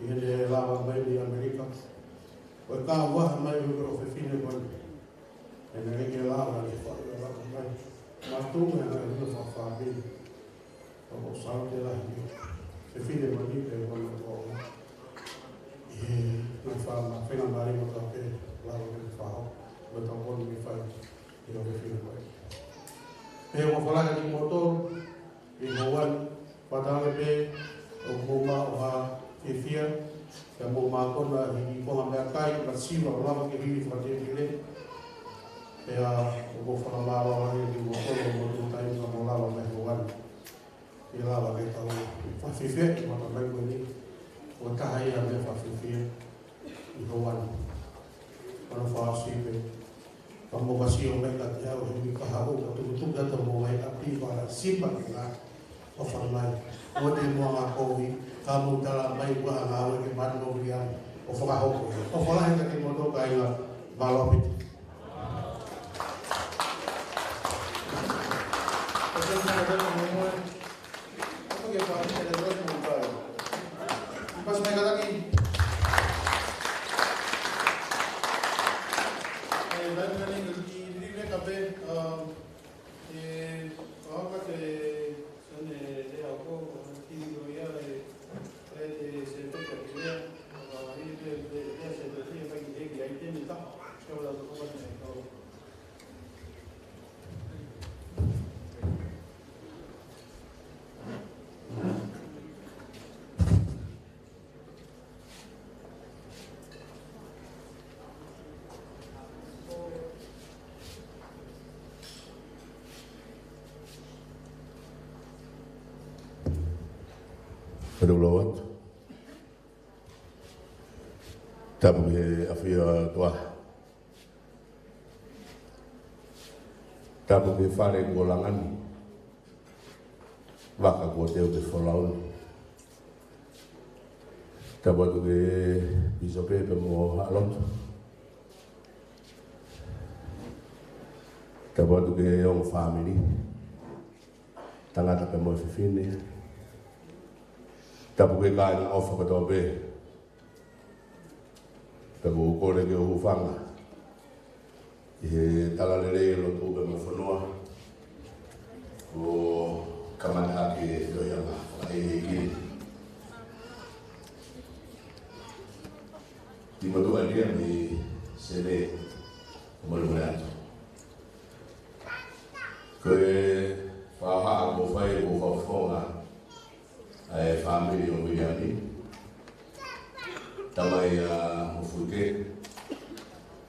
ʻI heʻene lava mai mei ʻAmelika. Ko e kau vaha mai ʻo e ʻofefine ko eni. ʻE naʻe ʻikai ke lava ke faʻu e lava mai. Mātuʻa naʻe ʻi ai e fakafāmili. ʻOku ou saute lahi. Fefine ko eni pea ko hono tokoua. ʻI he ngaahi fakamāfana mālie mo tape lava ke fao. Mo tau koni ke fai. ʻI he ʻofefine ko eni. Pea ʻoku ou ʻofa lahi kimoutolu. ʻI he houa ni, fakatauange pē, ʻoku mou maʻu ha fiefia, pea mou mākona ʻi he kiʻi konga meʻakai, masiva ʻo lava ke hili fakatēpile. Pea ʻoku ou fakamālō lahi kimoutolu, mou tuʻu taimi ka mou lava mai houa ni. Ke lava ke tau fakafiefia, ʻi he mata mai ko eni, ʻoku taha ia e meʻa fakafiefia. ʻI houa ni. Hono fakaʻosi pē. Ka mou ka sio mai kiate au he uike kahaʻu ka tukutuku atu mo e ʻapi ko ala sipa ke la. ʻOfa mai. Mo te mo anga kovi. Ka mou tala mai ua anga au ke manu mo ria. ʻO fakahoko. ʻOfa lahi kiate kimoutolu kāinga. Mālō ʻaupito. Pasi mai kātaki. E, nani, nani, ki, ki, ki, ka pē, um, e, ka ka te, sane, e, ako, ki, ko ia, e, e, te, se, pe, ka, ki, e, a, i, pe, pe, e, se, pe, ki, e, ka, ki, e, ki, ai, te, ni, ta, ke, ora, to, ko, ne, ko. Pea te u lau atu. Tapu ki he ʻafio ʻa e ʻOtua. Tapu ki he fale kuo langa ni. Vaka kuo teu ke folau ni. Tapu atu ki he pīsope pea mo haʻa lotu. Tapu atu ki he ongo fāmili. Tangata pea mo e fefine. Tapu ki he kāinga ʻofa kotoa pē. Pea ʻoku ou kole ke u hūfanga ʻi he tala lelei ʻa e lotu pea mo e fonua. ʻO kamata ʻaki e tohi ʻa e ʻEiki. Timote ʻa ia mei Sene, molemole atu. Ko e fakahohaʻa kuo fai, kuo fakafofonga ʻa e fāmili ʻo Viliami, tamai ʻa Mofuike.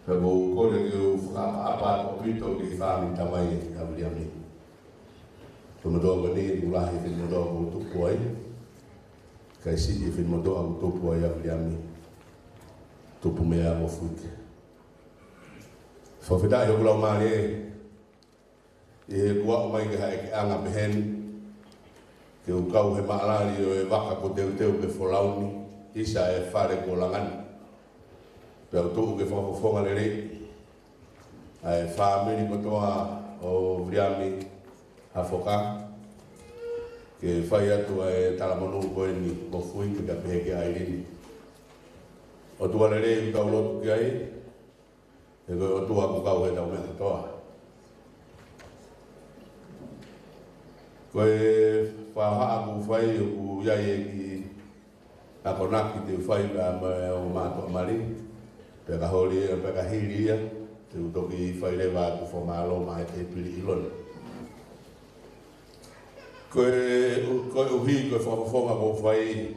Pea ʻoku ou kole ke u fakaʻapaʻapa ʻaupito ki he fāmili tamai ʻa Viliami. Ko e motuʻa ko eni, ʻoku lahi e finemotuʻa kuo tupu ai. Kae siʻi e finemotuʻa kuo tupu ai ʻa Viliami. Tupu meia Mofuike. Fakafetaʻi hoku laumālie ʻi he kuo aʻu mai ki he ʻekeʻanga pehē ni, ke u kau he maʻalali ʻo e vaka kuo teuteu ke folau ni, ʻisa e fale kuo langa ni. Pea u tuʻu ke fakafofonga lelei ʻa e fāmili kotoa ʻo Viliami Hafoka, ke fai atu ʻa e talamonū ko eni Mofuike kae pehē kia ʻAilini. ʻOtua lelei ʻoku tau lotu ki ai, he ko e ʻOtua ʻoku kau he ʻetau meʻa kotoa. Ko e fakahohaʻa kuo fai ʻoku ʻi ai e kiʻi akonaki te u fai pea mo e ongo mātuʻa mali. Pea ka holi ia, pea ka hili ia, te u toki fai leva ʻeku fakamālō maʻa e tēpile ʻi Loni. Ko e, ko e ʻuhi, ko e fakafofonga kuo fai,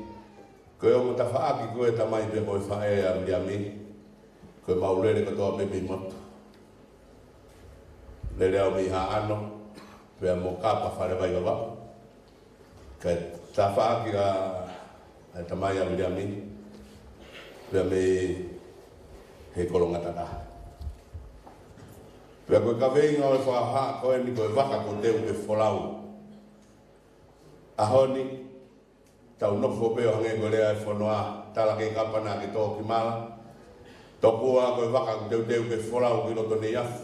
ko e ongo tafaʻaki ko e tamai pea mo e faʻē ʻa Viliami, ko e mau lele kotoa pē mei motu. Lele au mei Haʻano, pea mo Kapa Falevai Vavaʻu. Kae tafaʻaki ʻa, ʻa e tamai ʻa Viliami, pea mei he Kolongataka. Pea ko e kaveinga ʻo e fakahohaʻa ko eni ko e vaka kuo teu ke folau. ʻAho ni, tau nofo pē ʻo hangē ko e lea e fonua, tala kei kapa naʻa ke tō ki mala. Tokua ko e vaka kuo teuteu ke folau ki loto Neiafu.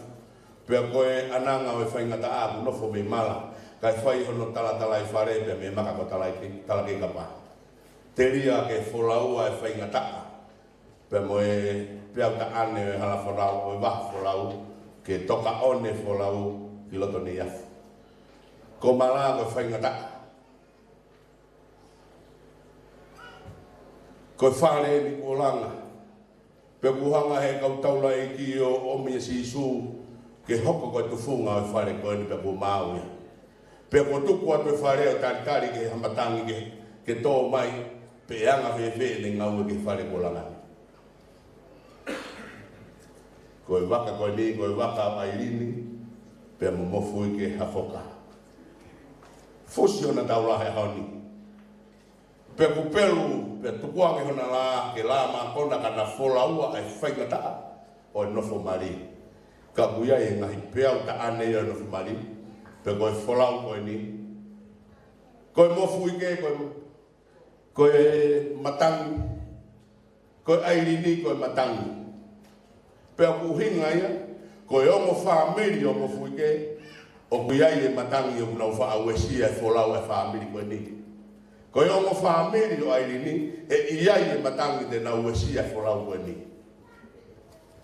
Pea ko e ʻananga ʻo e faingataʻa ʻoku nofo mei mala, kae fai hono talatalaifale pea mei maka ko Talakei, Talakekapa. Telia ke folau ʻa e faingataʻa pea mo e peau taʻane ʻo e hala folau, ʻo e vaha folau, ke toka ʻo ne folau ki loto Neiafu. Ko mala ko e faingataʻa. Ko e fale eni kuo langa. Pea kuo hanga he kau taulaʻeiki ʻo ʻomi ʻe Sīsū ke hoko ko e tufunga ʻo e fale ko eni pea kuo maau ia. Pea kuo tuku atu e fale ʻo talitali ki he matangi ke, ke tō mai pe ʻe anga fēfē ʻene ngāue ki he fale kuo langa ni. Ko e vaka ko eni, ko e vaka ʻo ʻAilini, pea mo Mofuike Hafoka. Fusi hona taulaʻeiki he ʻaho ni. Pea kuo pelu, pea tukuange hona lā, ke lā mākona ka na folaua ʻa e faingataʻa ʻo e nofo mali. Ka ʻoku ʻi ai e ngaahi peau taʻane ʻo e nofo mali, pea ko e folau ko eni. Ko e Mofuike, ko e, ko e matangi, ko e ʻAilini, ko e matangi. Pea ʻoku ʻuhinga ia, ko e ongo fāmili ʻo Mofuike, ʻoku ʻi ai e matangi ʻoku nau faʻa uesia e folau e fāmili ko eni. Ko e ongo fāmili ʻo ʻAilini, ʻe ʻi ai e matangi te nau uesia e folau ko eni.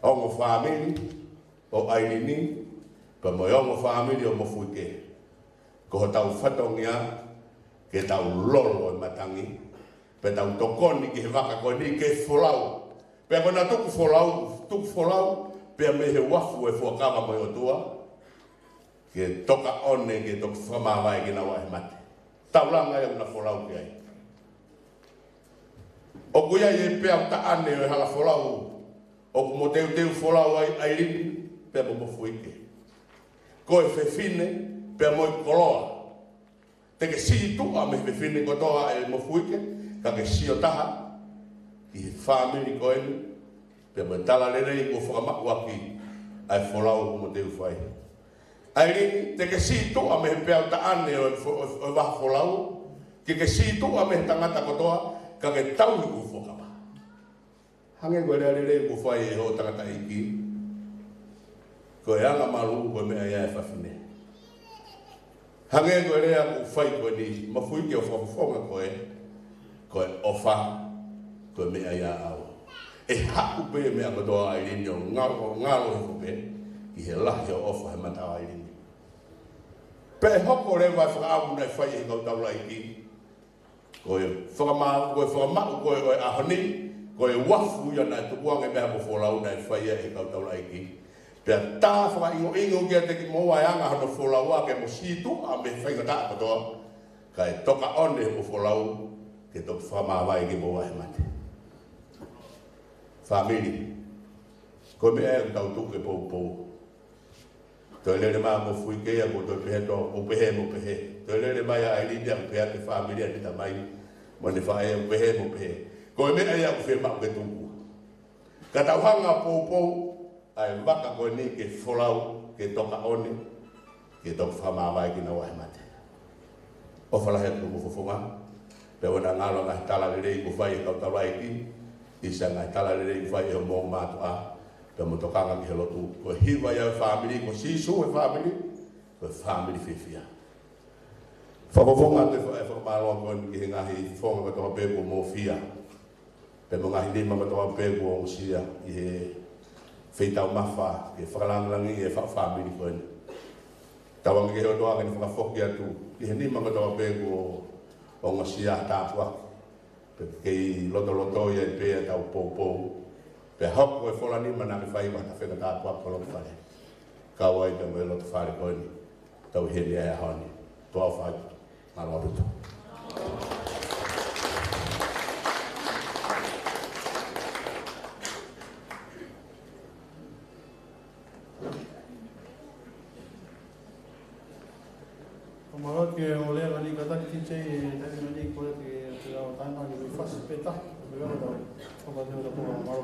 Ongo fāmili ʻo ʻAilini, pea mo e ongo fāmili ʻo Mofuike. Ko hotau fatongia, ke tau lolo e matangi, pea tau tokoni ki he vaka ko eni ke folau. Pea ko ʻena tuku folau, tuku folau, pea mei he uafu e fuakava mo e ʻOtua, ke toka ʻo ne, ke toki fakamāvae kinaua he mate. Taulanga ia ʻoku na folau ki ai. ʻOku ʻi ai e peau taʻane ʻo e hala folau, ʻoku mo teuteu folau ai ʻAilini, pea mo Mofuike. Ko e fefine, pea mo e koloa. Te ke sītuʻa mei he fefine kotoa ʻe Mofuike, ka ke sio taha ki he fāmili ko eni, pea mo e talalelei kuo fakamaʻu ʻaki ʻa e folau mo te u fai. ʻAilini, te ke sītuʻa mei he peau taʻane ʻo e fo-, ʻo e, ʻo e vaha folau, ke ke sītuʻa mei he tangata kotoa, ka ke tauhi kuo fuakava. Hangē ko e lea lelei kuo fai ʻe hoʻo tangataʻeiki, ko e angamalū ko e meʻa ia ʻa e fafine. Hangē ko e lea kuo fai ko eni, Mofuike, ʻo fakafofonga koe, ko e ʻofa ko e meʻa ia ʻaʻau. ʻE haʻu pē meʻa kotoa, ʻAilini, ʻo ngalo, ngalo hifo pē ki he lahi ʻo e ʻofa he mata ʻo ʻAilini. Pea ʻe hoko leva e fakaʻamu naʻe fai ʻe he kau taulaʻeiki, ko e fakama-, ko e fakamaʻu ko ē ʻo e ʻaho ni, ko e uafu ia naʻe tukuange mei ai hoʻomo folau naʻe fai ia ʻe he kau taulaʻeiki. Pea tā fakaʻingoʻingo kiate kimoua e anga hono folau ā ke mo sītuʻa mei he faingataʻa kotoa, kae tokaʻoni hoʻomo folau ke toki fakamāvae kimoua he mate. Fāmili, ko e meʻa ia ʻoku tau tuku ke poupou. Toe lele mai ʻa Mofuike ia kuo toe pehē atu, ʻo pehē mo pehē. Toe lele mai ʻa ʻAilini ia ʻo pehē atu ki he fāmili ʻa ʻene tamai mo ʻene faʻē, ʻo pehē mo pehē. Ko e meʻa ia ʻoku fiemaʻu ke tuku. Ka tau hanga ʻo poupou ʻa e vaka ko eni ke folau, ke tokaʻoni, ke toki fakamāvae kinaua he mate. ʻOfa lahi atu mo fofonga, pea ʻoua naʻa ngalo e ngaahi talalelei kuo fai ʻe he kau taulaʻeiki, ʻi he ngaahi talalelei kuo fai ʻe hoʻomo mātuʻa, pea mo e tokanga ki he lotu. Ko e hiva ia ʻo e fāmili, ko Sīsū ʻi he fāmili, ko e fāmili fiefia. Fakafofonga atu e fa-, e fakamālō ko eni ki he ngaahi fofonga kotoa pē kuo mōfia, pea mo e ngaahi nima kotoa pē kuo ongosia ʻi he feitau mafa ke fakalāngilangiʻi e faʻu fāmili ko eni. Tauange ki he ʻOtua ke ne fakafoki atu ki he nima kotoa pē kuo ongosia ha tāpuaki, pea ke kei lotolotoʻi ai pē ʻetau poupou, pea hoko e fola nima naʻa ke fai ko ha tafenga tāpuaki ki ho lotofale. Kau ai pē mo e lotofale ko eni, tau ʻi heni he ʻaho ni. Tuʻa ʻofa atu. Mālō ʻaupito. Ko e mālō ki he ʻo e lea ni kātaki ki he taimi ni ko e ki he ʻo taimi ni ko e fasi pē ta, ko e ʻo tau, ko e ʻo tau, mālō.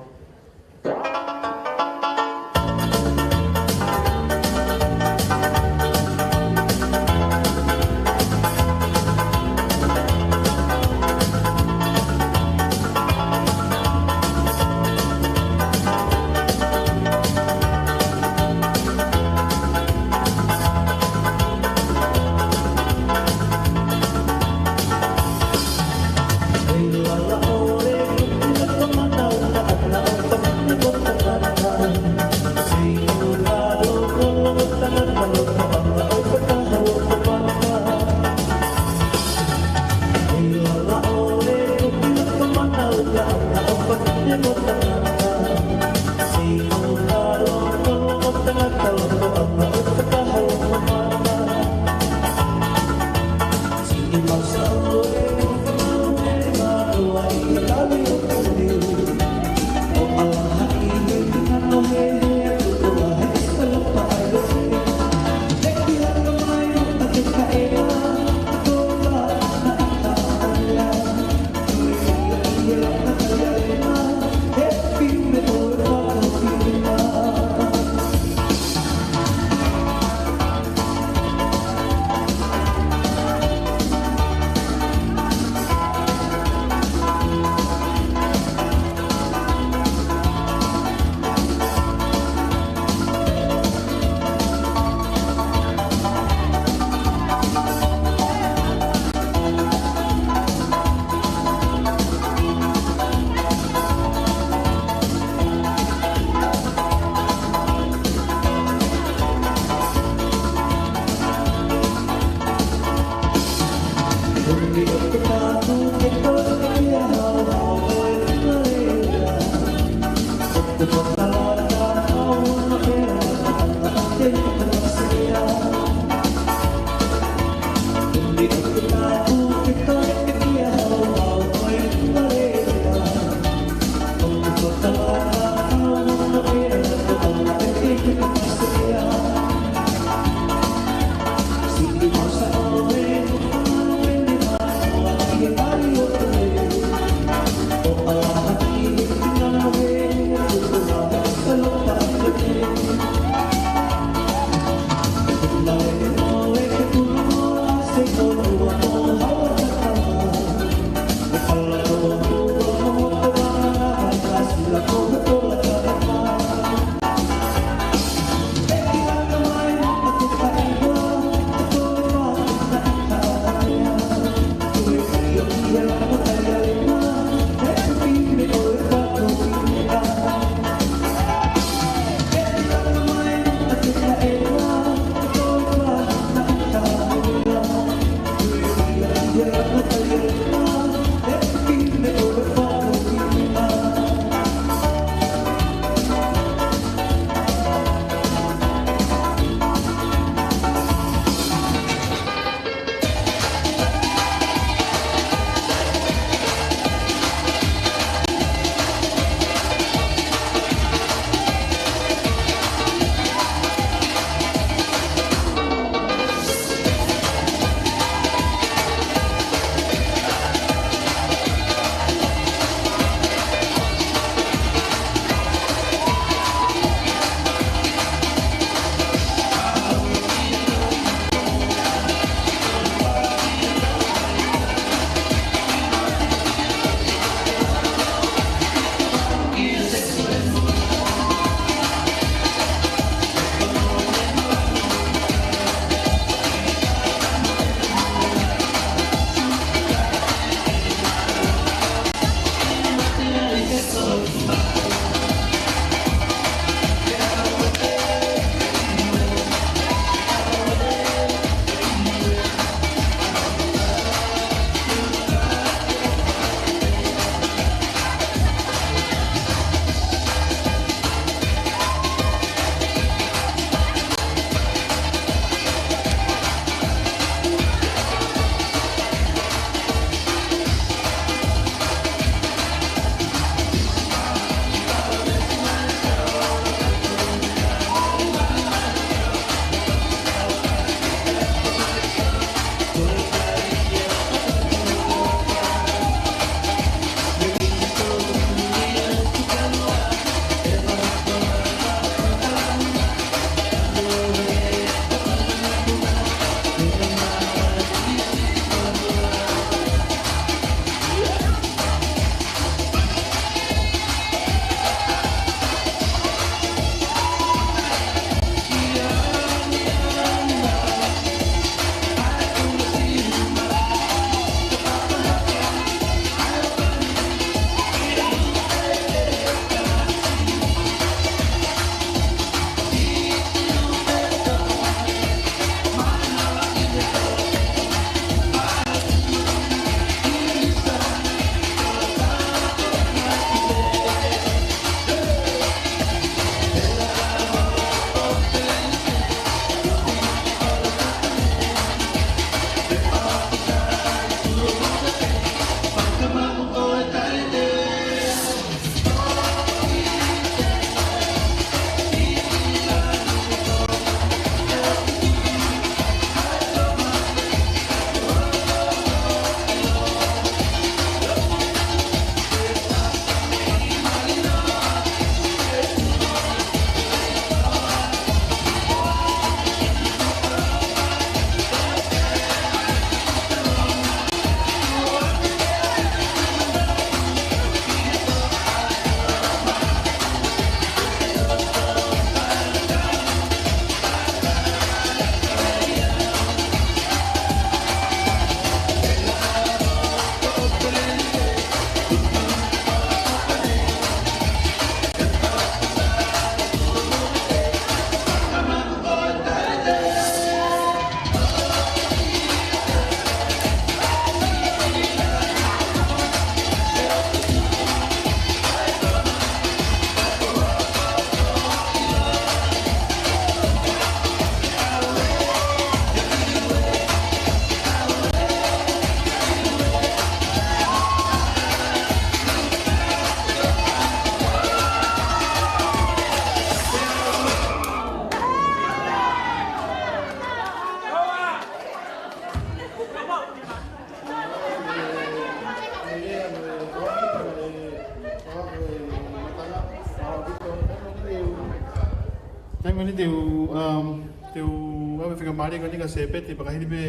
Taimi ni te u, um, te u ʻave faingamālie ko eni kia Sepeti, pea ka hili pē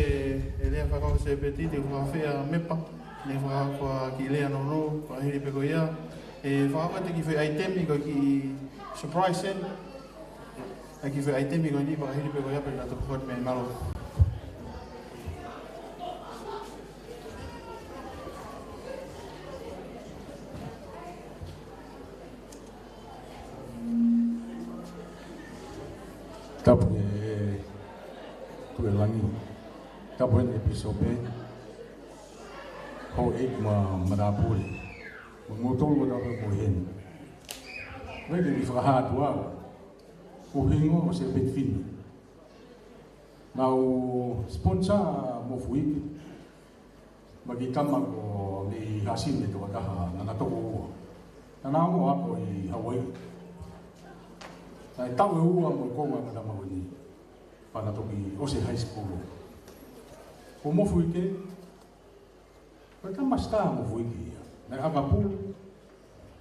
e lea fakakau Sepeti, te u fakafeʻao mepa, ne fakakau ki lea nono, pea ka hili pē ko ia. ʻE fakakau atu e kiʻi foʻi ʻaitemi ko e kiʻi surprise, ē. E kiʻi foʻi ʻaitemi ko eni, pea ka hili pē ko ia pea na toko hot me malo. Tapu e, Tuʻi Langi. Tapu e Pīsope. Houʻeiki mo e matāpule. Mo moutolu ʻoku tapu mo heni. Mai ke u fakahā atu au. Ko e hingoa ko Sepeti Fini. Naʻá ku sponsor Mofuike. Mo e kiʻi tama ko Nei Hasine, tokotaha naʻá na toko ua. Naʻá na ongo ako ʻi Hawaiʻi. Naʻe taʻu ʻe ua mo e konga ʻo e tama ko eni. Pea na toki ʻosi e high school. Ko Mofuike, ko e tama star Mofuike ia. Naʻe ʻaka pulu.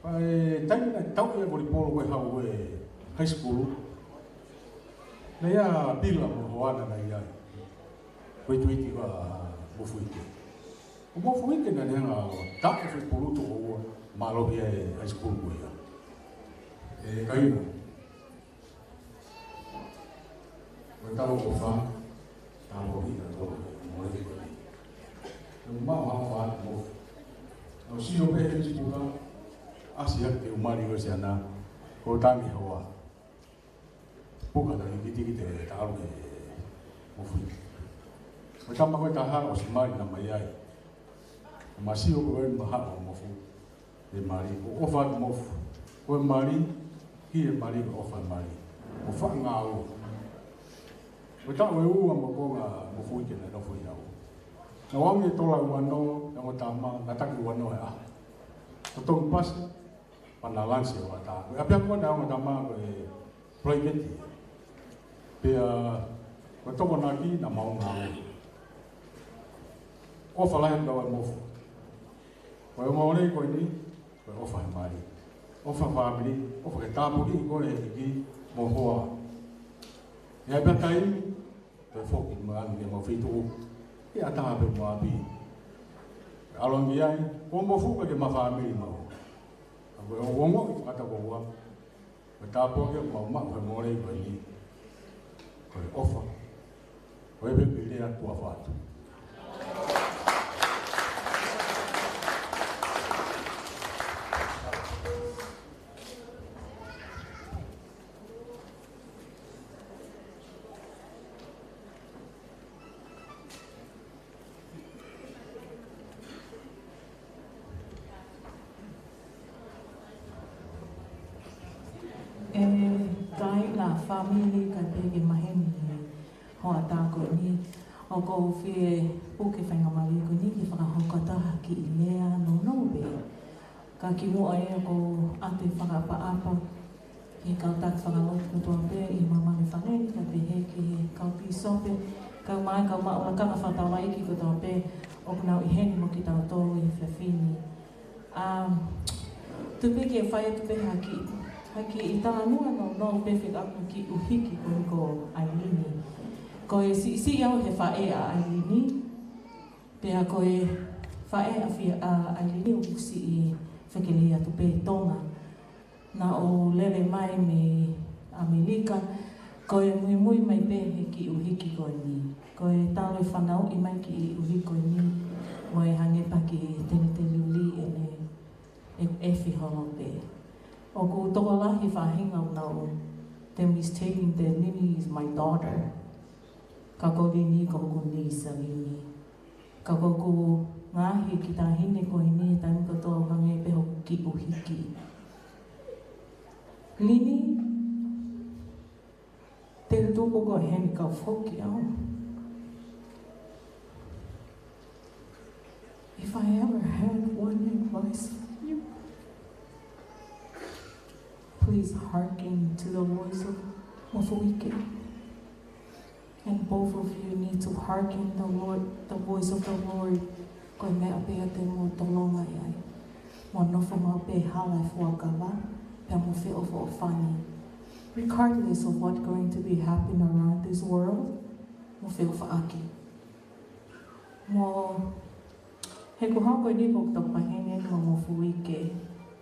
Pea ʻi he taimi naʻe tauʻi ai e volipolo ko ē ʻi he high school, naʻe ʻi ai ʻa Pila mo hono hoa naʻe ʻi ai. Ko e tuʻi ko ē ʻa Mofuike. Ko Mofuike naʻá ne hanga ʻo taʻu e foʻi pulu toko ua, mālohi ai e high school ko ia. ʻE kāinga. Ko e tau ko fā, tau ko hita tau ko mole ko ni. Naʻá ku maʻu ha ʻofa atu mo. Naʻá ku sio pē he Facebook, ʻasi hake te u mali ʻo ʻosi ʻana, ko e tangi hoa. Puka ta kitikite ta alu ke mo fui. Ko e tama ko ē taha ʻosi mali na mai ai. Ma sio ko e maha ʻo Mofu. ʻE mali, ʻo ʻofa atu Mofu. Ko e mali, ki he mali, ʻo ʻofa mali. ʻO faʻa ngāue. Ko e taʻu ʻe ua mo e konga Mofuike naʻe nofo ʻi au. Naʻá ku ʻi he tola uano, naʻá ku tama, naʻe taki uano ʻe ʻaho. Ko e tongi pasi, pea na lansi ʻo ʻatā. Ko e ʻapiako naʻe ʻaonga tama ko e private. Pea, ko e tokonaki naʻa mau ngāue. ʻOfa lahi ʻa e Mofu. Ko e ongoongolelei ko eni, ko e ʻofa he mali. ʻOfa fāmili, ʻofa ke tāpuakiʻi koe ʻe he ʻEiki mo e hoa. ʻI ai pē taimi, toe foki mai ange ki homau feituʻu. ʻI ai ʻatā pē mo ʻapi. ʻAlu ange ai, ko Mofu pē ke ma fāmili mau. Ka ko e ongoongo ʻi fakataha ko ua. Ko e tāpuaki ʻoku mau maʻu he mole ko eni. Ko e ʻofa. Ko e pepele atu ʻa fatu. ʻE kāinga, fāmili, kae pehē ki he maheni ʻi he hoʻatā ko eni. ʻOku ou fie puke faingamālie ko eni ke fakahoko atu ha kiʻi lea nounou pē. Ka kimuʻa ia ʻoku ou ʻoatu e fakaʻapaʻapa ki he kau taki fakalotu kotoa pē ʻi māmani fale, kae pehē ki he kau pīsope, kau mai, kau maʻu lakanga fakataulaʻeiki kotoa pē ʻoku nau ʻi heni mo kitautolu he efiafi ni. ʻA, tuku pē ke fai atu pē ha kiʻi, ha kiʻi talanoa nounou pē fekauʻaki mo e kiʻi ʻuhiki ko eni ko ʻAilini. Ko e siʻisiʻi au he faʻē ʻa ʻAilini, pea ko e faʻē ʻa fia ʻa ʻAilini ʻoku siʻi fekelei atu pē ʻi Tonga. Naʻá ku lele mai mei ʻAmelika, ko e muimui mai pē he kiʻi ʻuhiki ko eni. Ko e talu e fanauʻi mai kiʻi ʻuhiki ko eni, mo e hangē pē ki he teniteni uli ʻene ʻe, ʻefi holo pē. ʻOku tokolahi faʻahinga ʻoku nau, they mistaking that Lini is my daughter. Ka ko Lini ko hoku niece ʻa Lini. Ka ko hoku ngaahi kiʻi taʻahine ko eni he taimi kotoa ʻoku hangē pē hoku kiʻi ʻuhiki. Lini, te u tuku koe heni kau foki au. If I ever had one advice for you, please hearken to the voice of Mofuike. And both of you need to hearken the Lord, the voice of the Lord. Ko e meʻa pē ia te mou tolonga ai. Mou nofo maʻu pē hala e fuakava, pea mou feʻofoʻofani. regardless of what going to be happen around this world, mo feʻofaʻaki. Mo he kuo hoko eni ko e tau pahene mo Mofuike.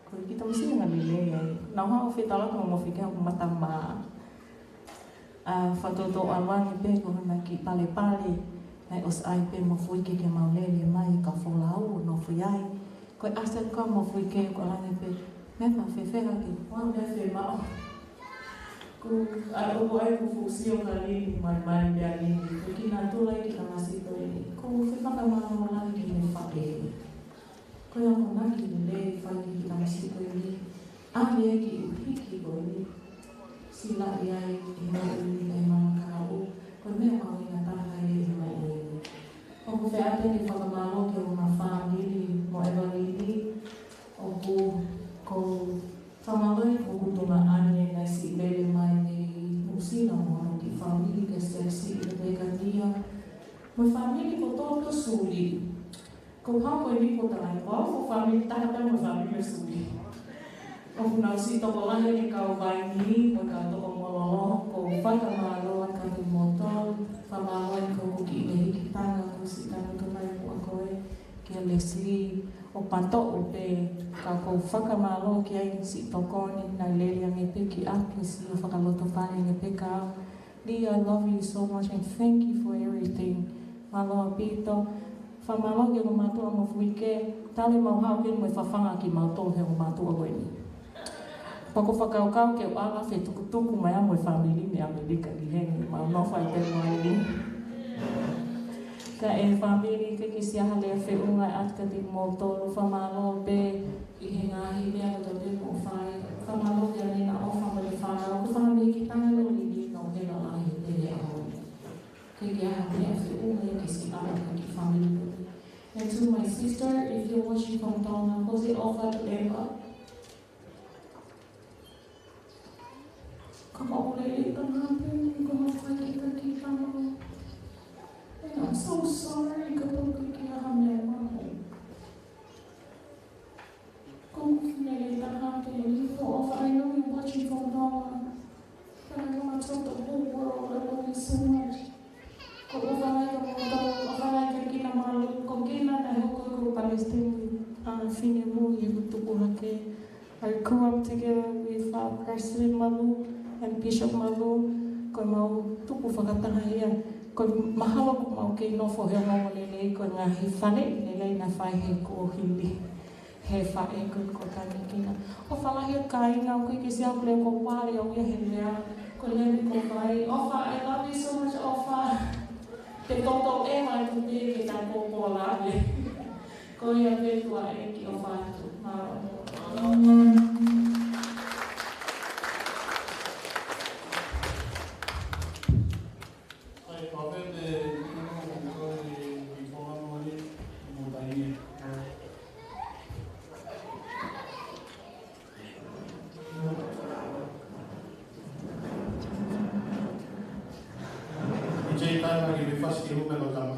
Ko e kiʻi tamasiʻi naʻe lelei ai. Naʻa ku haʻu ʻo fetaulaki mo Mofuike ʻi hoku mata mā. ʻA, fakatoʻotoʻo ʻalu ange pē ko hona kiʻi palepale. Naʻe ʻosi ʻai pē Mofuike ke mau lele mai ka folau ʻo nofo ai. Ko e ʻasi ko Mofuike ko e ʻalu ange pē. Meʻa fēfē hake, ʻoua meʻa fē maʻu. Ko, ʻa, ʻoku ʻai ko e fuʻu sio ka lili mai mai pē ʻa lili. Ko e kiʻi natula ʻi he kiʻi tamasiʻi ko eni. Ko e fakamolemole ki he faʻē. Ko e akonaki lelei fai ki he kiʻi tamasiʻi ko eni. ʻA e kiʻi ʻuhiki ko eni. Sila ia ʻi he moʻui ʻi he manakau. Ko e meʻa mahuʻinga taha ia ʻi he moʻui. ʻOku ou fie ʻoatu e fakamālō ki hoku fāmili mo ʻEvalini. ʻOku ou fakamālō ʻi hoku tuongaʻane naʻe siʻi lele mai mei Nuʻusila mo hono kiʻi fāmili, ke siʻi siʻi Pekania. Mo e fāmili kotoa ʻo Suli. Ko e hā ko eni ko e tangata ko au, ko e fāmili taha pē mo e fāmili ʻo Suli. ʻOku nau siʻi tokolahi ʻi he kau vaini, mo e kau toko mololo, ʻoku ou fakamālō atu kiate kimoutolu, fakamālō atu ki hoku kiʻi lehikitanga, ko e siʻi tangata mai ʻa koe, kia Lesi, ʻo Pato ʻo pē, ka ʻoku ou fakamālō ki ai siʻi tokoni, naʻe lele ange pē ki ʻapi, siʻi ʻo fakalotofale ange pē ka, Lee, I love you so much and thank you for everything. Mālō ʻaupito. Fakamālō ki hoku mātuʻa Mofuike, talu ʻemau haʻu ki heni mo e fafanga kimautolu ʻe hoku mātuʻa ko eni. Pea ʻoku ou fakakaukau ke u ʻalu ʻo fetukutuku mai ʻa e fāmili mei ʻAmelika ki heni, mau nofo ai pē mo eni. Kae fāmili, ʻikai ke siʻi ha lea feʻunga ʻe ʻatu kiate kimoutolu, fakamālō pē ʻi he ngaahi meʻa kotoa pē ʻoku mou fai. Fakamālō ki he ʻAnina ʻOfa mo e fānau, ko e fāmili ki tanga no lili no he lalahi te le au. ʻIkai ke ʻi ai ha meʻa feʻunga ia ke siʻi ʻalu ki he fāmili. And to my sister, if you're watching from Tonga, ko e ʻofa atu ʻEva. Ka mau lele tangata, ka mau fai kita kita mau. And I'm so sorry, ka tau ke kia ha meʻa mau. Ko e lele tangata, you know, ʻOfa, I know you're watching from Tonga. But I know I told the whole world I love you so much. Ko e ʻofa lahi kiate kimoutolu, ʻofa lahi kia Kina Malu, ko Kina naʻe hoko ko e palesiteni, ʻa, finemui ʻi heʻeku tupu hake. I grew up together with, uh, President Malu and Bishop Malu. Ko ʻemau tupu fakataha ia. Ko e mahalo ʻoku mau kei nofo he ongoongo lelei, ko e ngaahi faleʻi lelei naʻe fai he kuohili. He faʻē ko e ko Tangikina. ʻOfa lahi ʻa e kāinga, ʻoku ʻikai ke siʻi ʻalu ʻo pale au ia he lea. Ko e lea ni ko fai. ʻOfa, I love you so much, ʻOfa. Te toto e mai tu te ke ta ko ko la le. Ko ia pē tuʻa e ki ʻOfa atu. Mālō. ʻAi, pāpē te ino ko e i Tonga mo ni, mo Tainge. I te i tae mai ki he fasi ki hume lo tama.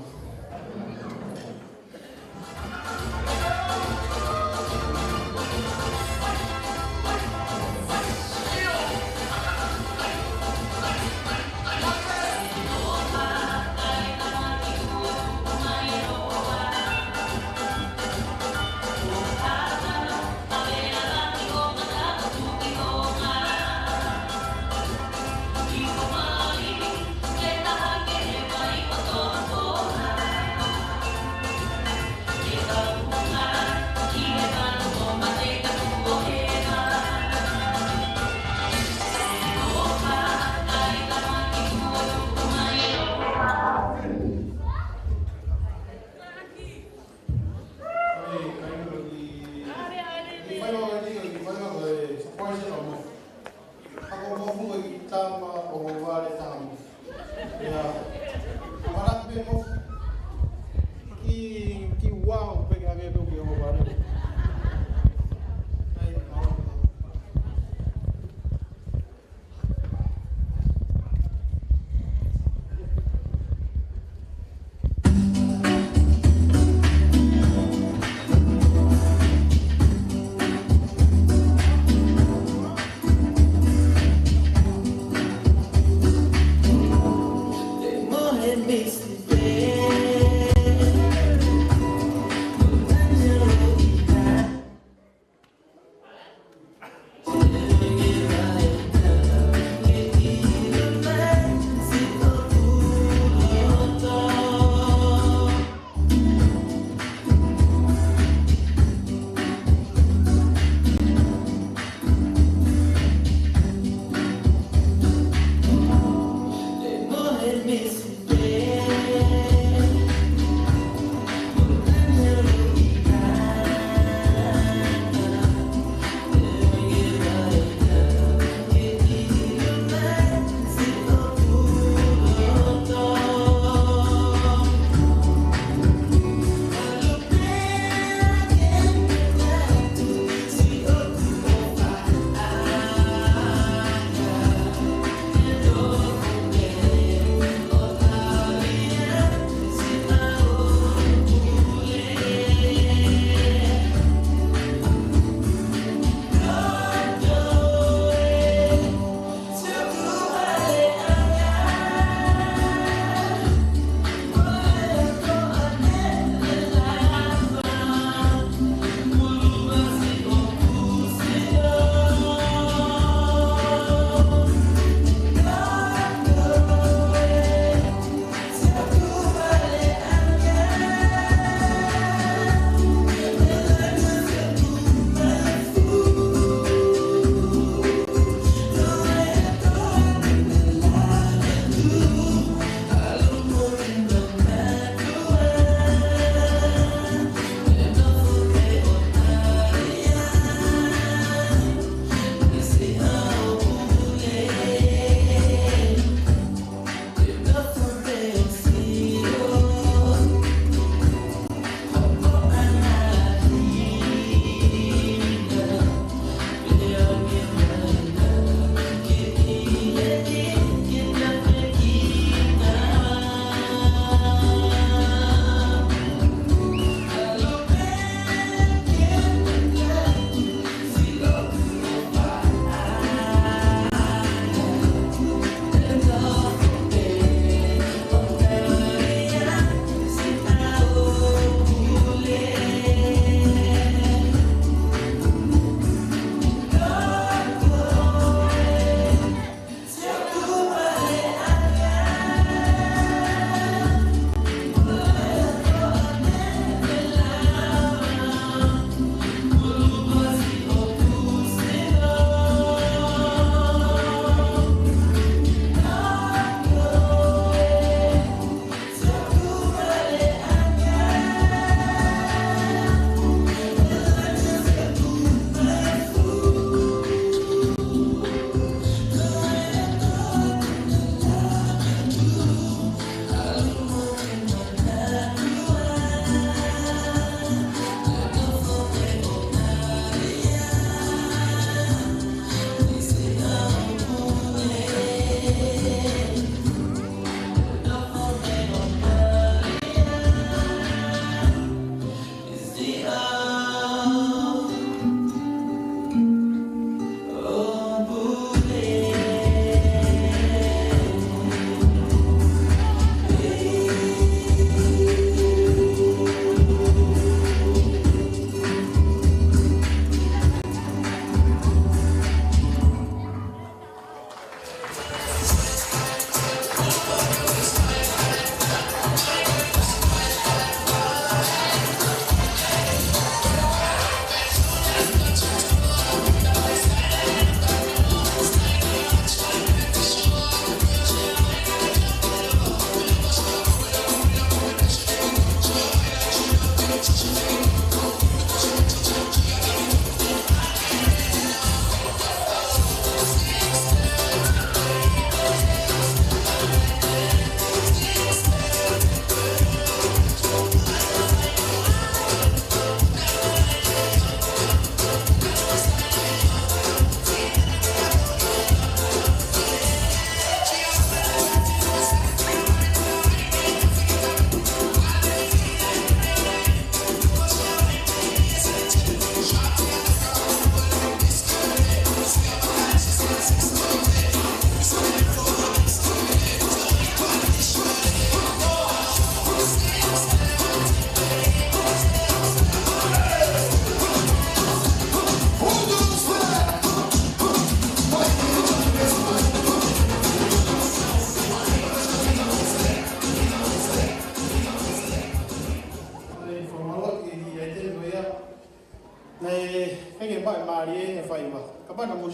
Ako mo fu i tama o vale tama. Ya. Mana pe mo ki, ki wau pe ka ke to ki o vale. Ai,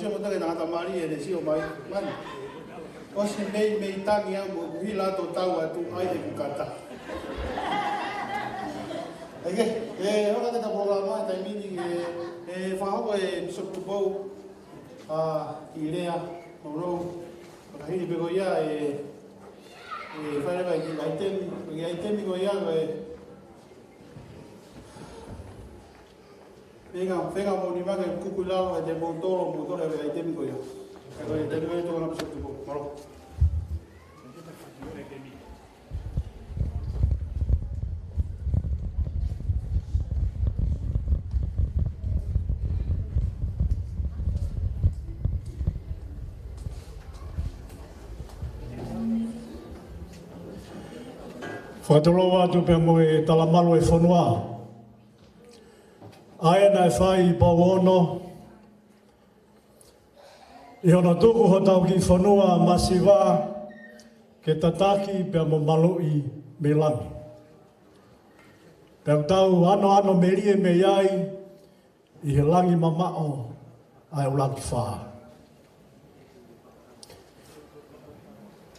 Mo tangata mālie ʻene sio mai. Mani. ʻOsi meimei tangi au mo kuhila to tau atu ai e kukata. Eke, e, hoka te ta polokalama, taimi ni, e, e, fakahoko e Bishop Tupou, a, ki lea, no, no, ka hili pe ko ia, e, e, fai leva ki ʻaitemi, ki ʻaitemi ko ia, e, Fenga, fenga mo ni make kuku lalo e te mou tolo, mou tolo e ʻaitemi ko ia. Ko e ʻaitemi ko ia tō na Bishop Tupou. Mālō. Fakatulou atu pea mo e talamalu e fonua. ʻA ē naʻe fai ʻi Pouono, ʻi hono tuku hotau kiʻi fonua masiva ke tataki pea mo maluʻi mei langi. Pea ʻoku tau anoano melie mei ai ʻi he langi mamaʻo ʻa e ʻUluaki Fā.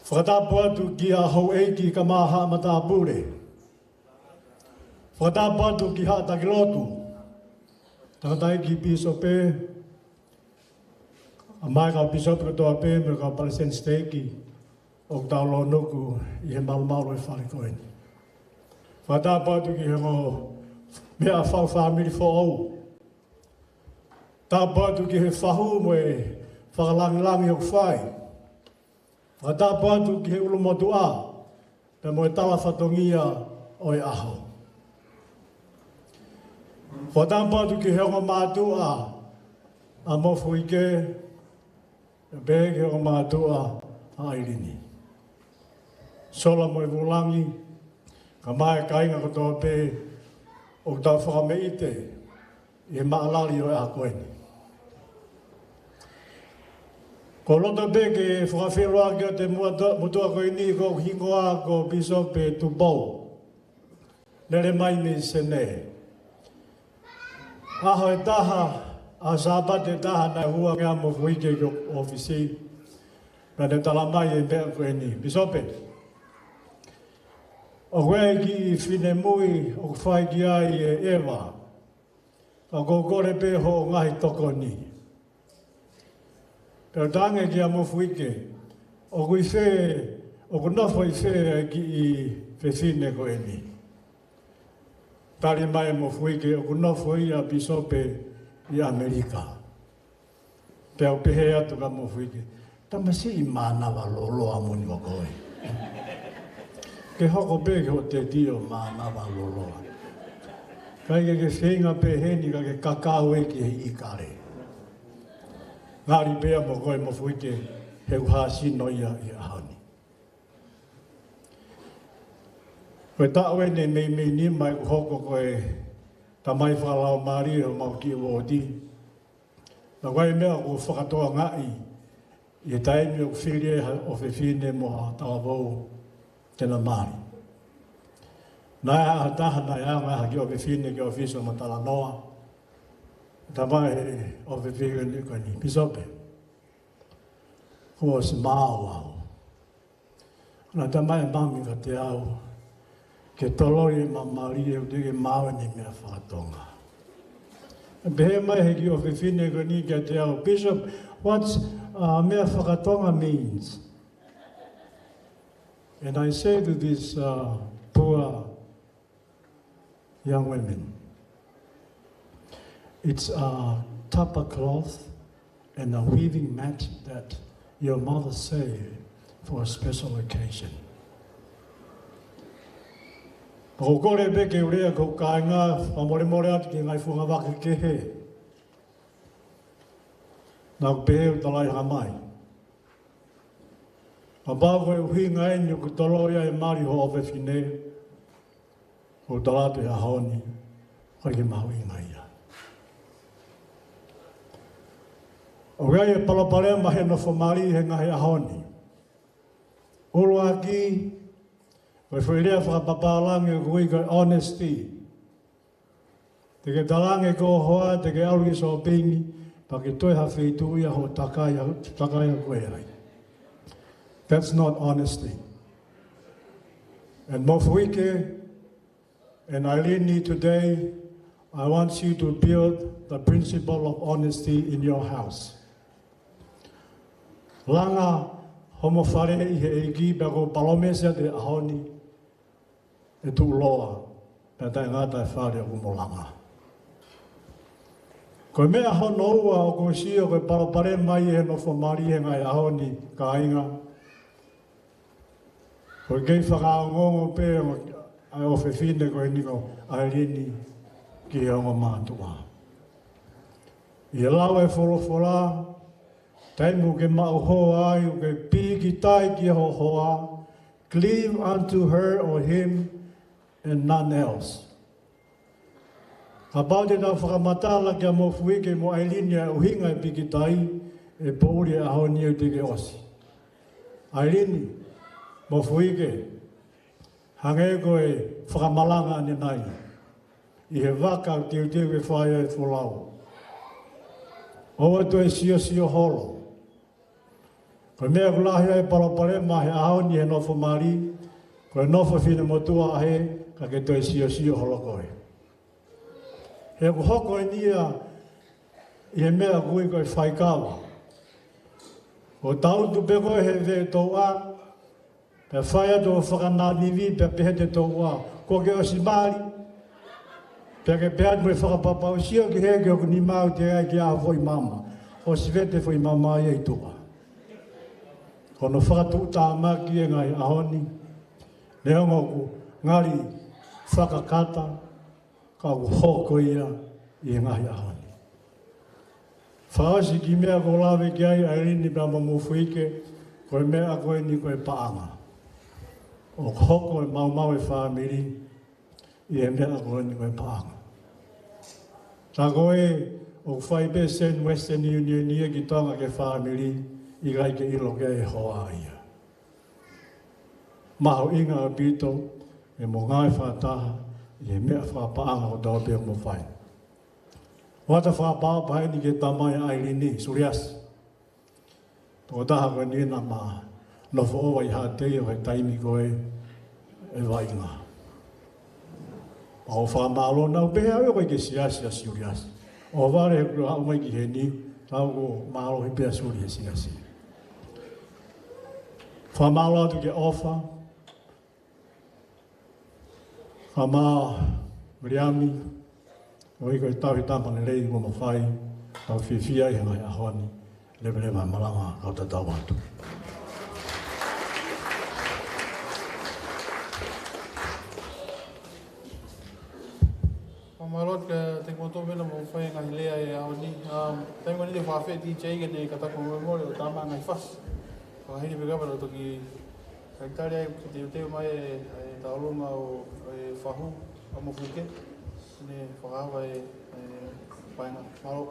Fakatapu atu kia houʻeiki kae ʻumaʻā haʻa matāpule. Fakatapu atu ki haʻa taki lotu, tangataʻeiki pīsope, ʻa e kau pīsope kotoa pē mo e kau palesiteni siteiki ʻoku tau lōnuku ʻi he malumalu e fale ko eni. Fakatapu atu ki he ongo meʻa fau fāmili foʻou. Tapu atu ki he fahu mo e fakalāngilangi ʻoku fai. Fakatapu atu ki he ʻulumotuʻa pea mo e tala fatongia ʻo e ʻaho. Fakatapu atu ki he ongo mātuʻa ʻa Mofuike, pea pehē ki he ongo mātuʻa ʻa ʻAilini. Sola mo e Vulangi, kae ʻumaʻā e kāinga kotoa pē ʻoku tau fakameʻite ʻi he maʻalali ʻo e ʻaho ko eni. Ko e loto pē ke fakafeʻiloaki atu e muʻa-, motuʻa ko eni ko hoku hingoa ko Pīsope Tupou. Lele mai mei Senē. ʻAho ʻe taha, ʻaho Sāpate ʻe taha naʻe hū ange ʻa Mofuike ki hoku ʻōfisi. Pea ne tala mai e meʻa ko eni. Pīsope, ʻoku ʻi ai e kiʻi finemui ʻoku fai ki ai e ʻeva. Ka ʻoku ou kole pē hoʻo ngaahi tokoni. Pea u talaange kia Mofuike, ʻoku ʻi fē, ʻoku nofo ʻi fē e kiʻi fefine ko eni? Tali mai ʻe Mofuike, ʻoku nofo ia Pīsope ʻi ʻAmelika. Pea u pehē atu kia Mofuike, tamasiʻi mānava lōloa moʻoni ko koe. Ke hoko pē ki hoʻo teti ʻo mānava lōloa. Kae ʻikai ke ke feinga pē heni ka ke kakau ē ki he ʻikale. Ngali pē ia mo koe Mofuike he ʻoku hā sino ia ʻi he ʻaho ni. Ko e taʻu eni meimei nima ʻeku hoko ko e tamai fakalaumālie ʻo homau kiʻi uooti. Naʻe ʻi ai e meʻa ʻoku fakatokangaʻi ʻi he taimi ʻoku fili ai ha ʻofefine mo ha talavou te na mali. Naʻe ʻi ai ha taha naʻe ʻaonga ha kiʻi ʻofefine ki he ʻōfisi ʻo ma talanoa. Talamai ʻe he ʻofefine ko eni, Pīsope, kuo ʻosi maau au. Naʻe talamai ʻe Mami kiate au ke toloi ʻema mali he ʻoku teʻeki ke maau ʻene meʻa fakatonga. Pehē mai ʻe he kiʻi ʻofefine ko eni kiate au, Bishop, what's, uh, meʻa fakatonga means? And I say to this, uh, poor young women, it's a tapa cloth and a weaving mat that your mother saved for a special occasion. ʻOku ou kole pē ke u lea ki hoku kāinga, fakamolemole atu ki he ngaahi fungavaka kehe. Naʻa ku pehē ʻoku talaʻehai mai. Kapau ko e ʻuhinga eni ʻoku toloi ai e mali hoʻo ʻofefine, ʻoku ou tala atu he ʻaho ni, ʻoku ʻikai ke mahuʻinga ia. ʻOku ʻi ai e palopalema he nofo mali he ngaahi ʻaho ni. ʻUluaki, ko e foʻi lea fakapapālangi ʻoku ui ko e honesty. Te ke talaange ki ho hoa, te ke ʻalu ki he sōpingi, Pea ke toe ha feituʻu ia hoʻo takai, takai ʻa koe ai. That's not honesty. And Mofuike and Ailini, today, I want you to build the principle of honesty in your house. Langa homo fale ʻi he ʻEiki, pea ʻoku ou palōmesi atu he ʻaho ni, ʻe tuʻuloa, pea taʻengata e fale ʻoku mo langa. Ko e meʻa hono ua ʻoku ou sio ko e palopalema ia he nofo mali he ngaahi ʻaho ni, kāinga, ko e kei fakaongoongo pē ʻa e ʻofefine ko eni ko Ailini ki he ongo mātuʻa. ʻI he lau e folofola, taimi ʻoku ke maʻu hoa ai, ʻoku ke pikitai ki ho hoa, cleave unto her or him and none else. Kapau te tau fakamatala kia Mofuike mo Ailini ʻa e ʻuhinga e pikitai, ʻe poʻuli e ʻaho ni ʻoku teʻeki ʻosi. Ailini, Mofuike, hangē ko e fakamalanga ʻanenai, ʻi he vaka ʻoku teuteu ke fai ai e folau, ʻoua toe siosio holo. Ko e meʻa ʻoku lahi ai e palopalema he ʻaho ni he nofo mali, ko e nofo finemotuʻa ʻaʻahi, ka ke toe siosio holo koe. He ʻoku hoko eni ia ʻi he meʻa ʻoku ui ko e faikava. ʻO tautu pē koe he veʻe touʻa, pea fai atu ʻo fakanānivi, pea pehē ʻe he touʻa, kuo ke ʻosi mali. Pea ke pehē atu mo e fakapapau, sio ki hē ki hoku nima, ʻoku teʻeki ai ke ʻi ai ha foʻi mama. ʻOsi vete foʻi mama ia ʻi tuʻa. Ko hono fakatuʻutāmaki e ngaahi ʻaho ni, neongo ʻoku ngali fakakata, ka ʻoku hoko ia ʻi he ngaahi ʻaho ni. Fakaʻosi ki he meʻa ʻoku ou lave ki ai, Ailini pea mo Mofuike, ko e meʻa ko eni ko e paʻanga. ʻOku hoko e maumau e fāmili ʻi he meʻa ko eni ko e paʻanga. Tā ko ē ʻoku fai pē send Western Union ia ki Tonga ki he fāmili, ʻikai ke ʻilo ki ai e hoa ia. Mahuʻinga ʻaupito ke mo ngāue fakataha ʻi he meʻa fakapaʻanga kotoa pē ʻoku mo fai. ʻOatu e fakaʻapaʻapa heni ki he tamai ʻa Ailini, Suliasi. Tokotaha ko eni naʻa ma nofo ʻo ʻi Haʻatei ʻo he taimi ko ē ʻe vaʻinga. ʻOku ou fakamālō, naʻa ku pehē au ia ko e kei siasi ʻa Suliasi. ʻO vale he kuo haʻu mai ki heni, tau ko mālohi pē ʻa Suli he siasi. Fakamālō atu kia ʻOfa, Kama, Miriami, ʻoku ʻi ai ko e tauhi tama lelei mo mafai, tau fiefia ʻi he ngaahi ʻaho ni, leveleva e malanga, kau tatau atu. Fakamālō atu kiate kimoutolu meʻa mo fai ngaahi lea he ʻaho ni. Um, taimi ko eni te u fakafeʻao D J ke ne kātaki mo e mole ʻo tama ngaahi fasi. Fakahili pē kapa ʻo toki kaitali ai ke teuteu mai e, e tauʻolunga ʻo e fahu ʻa Mofuike. Ne fakahava e, e paenga. Mālō.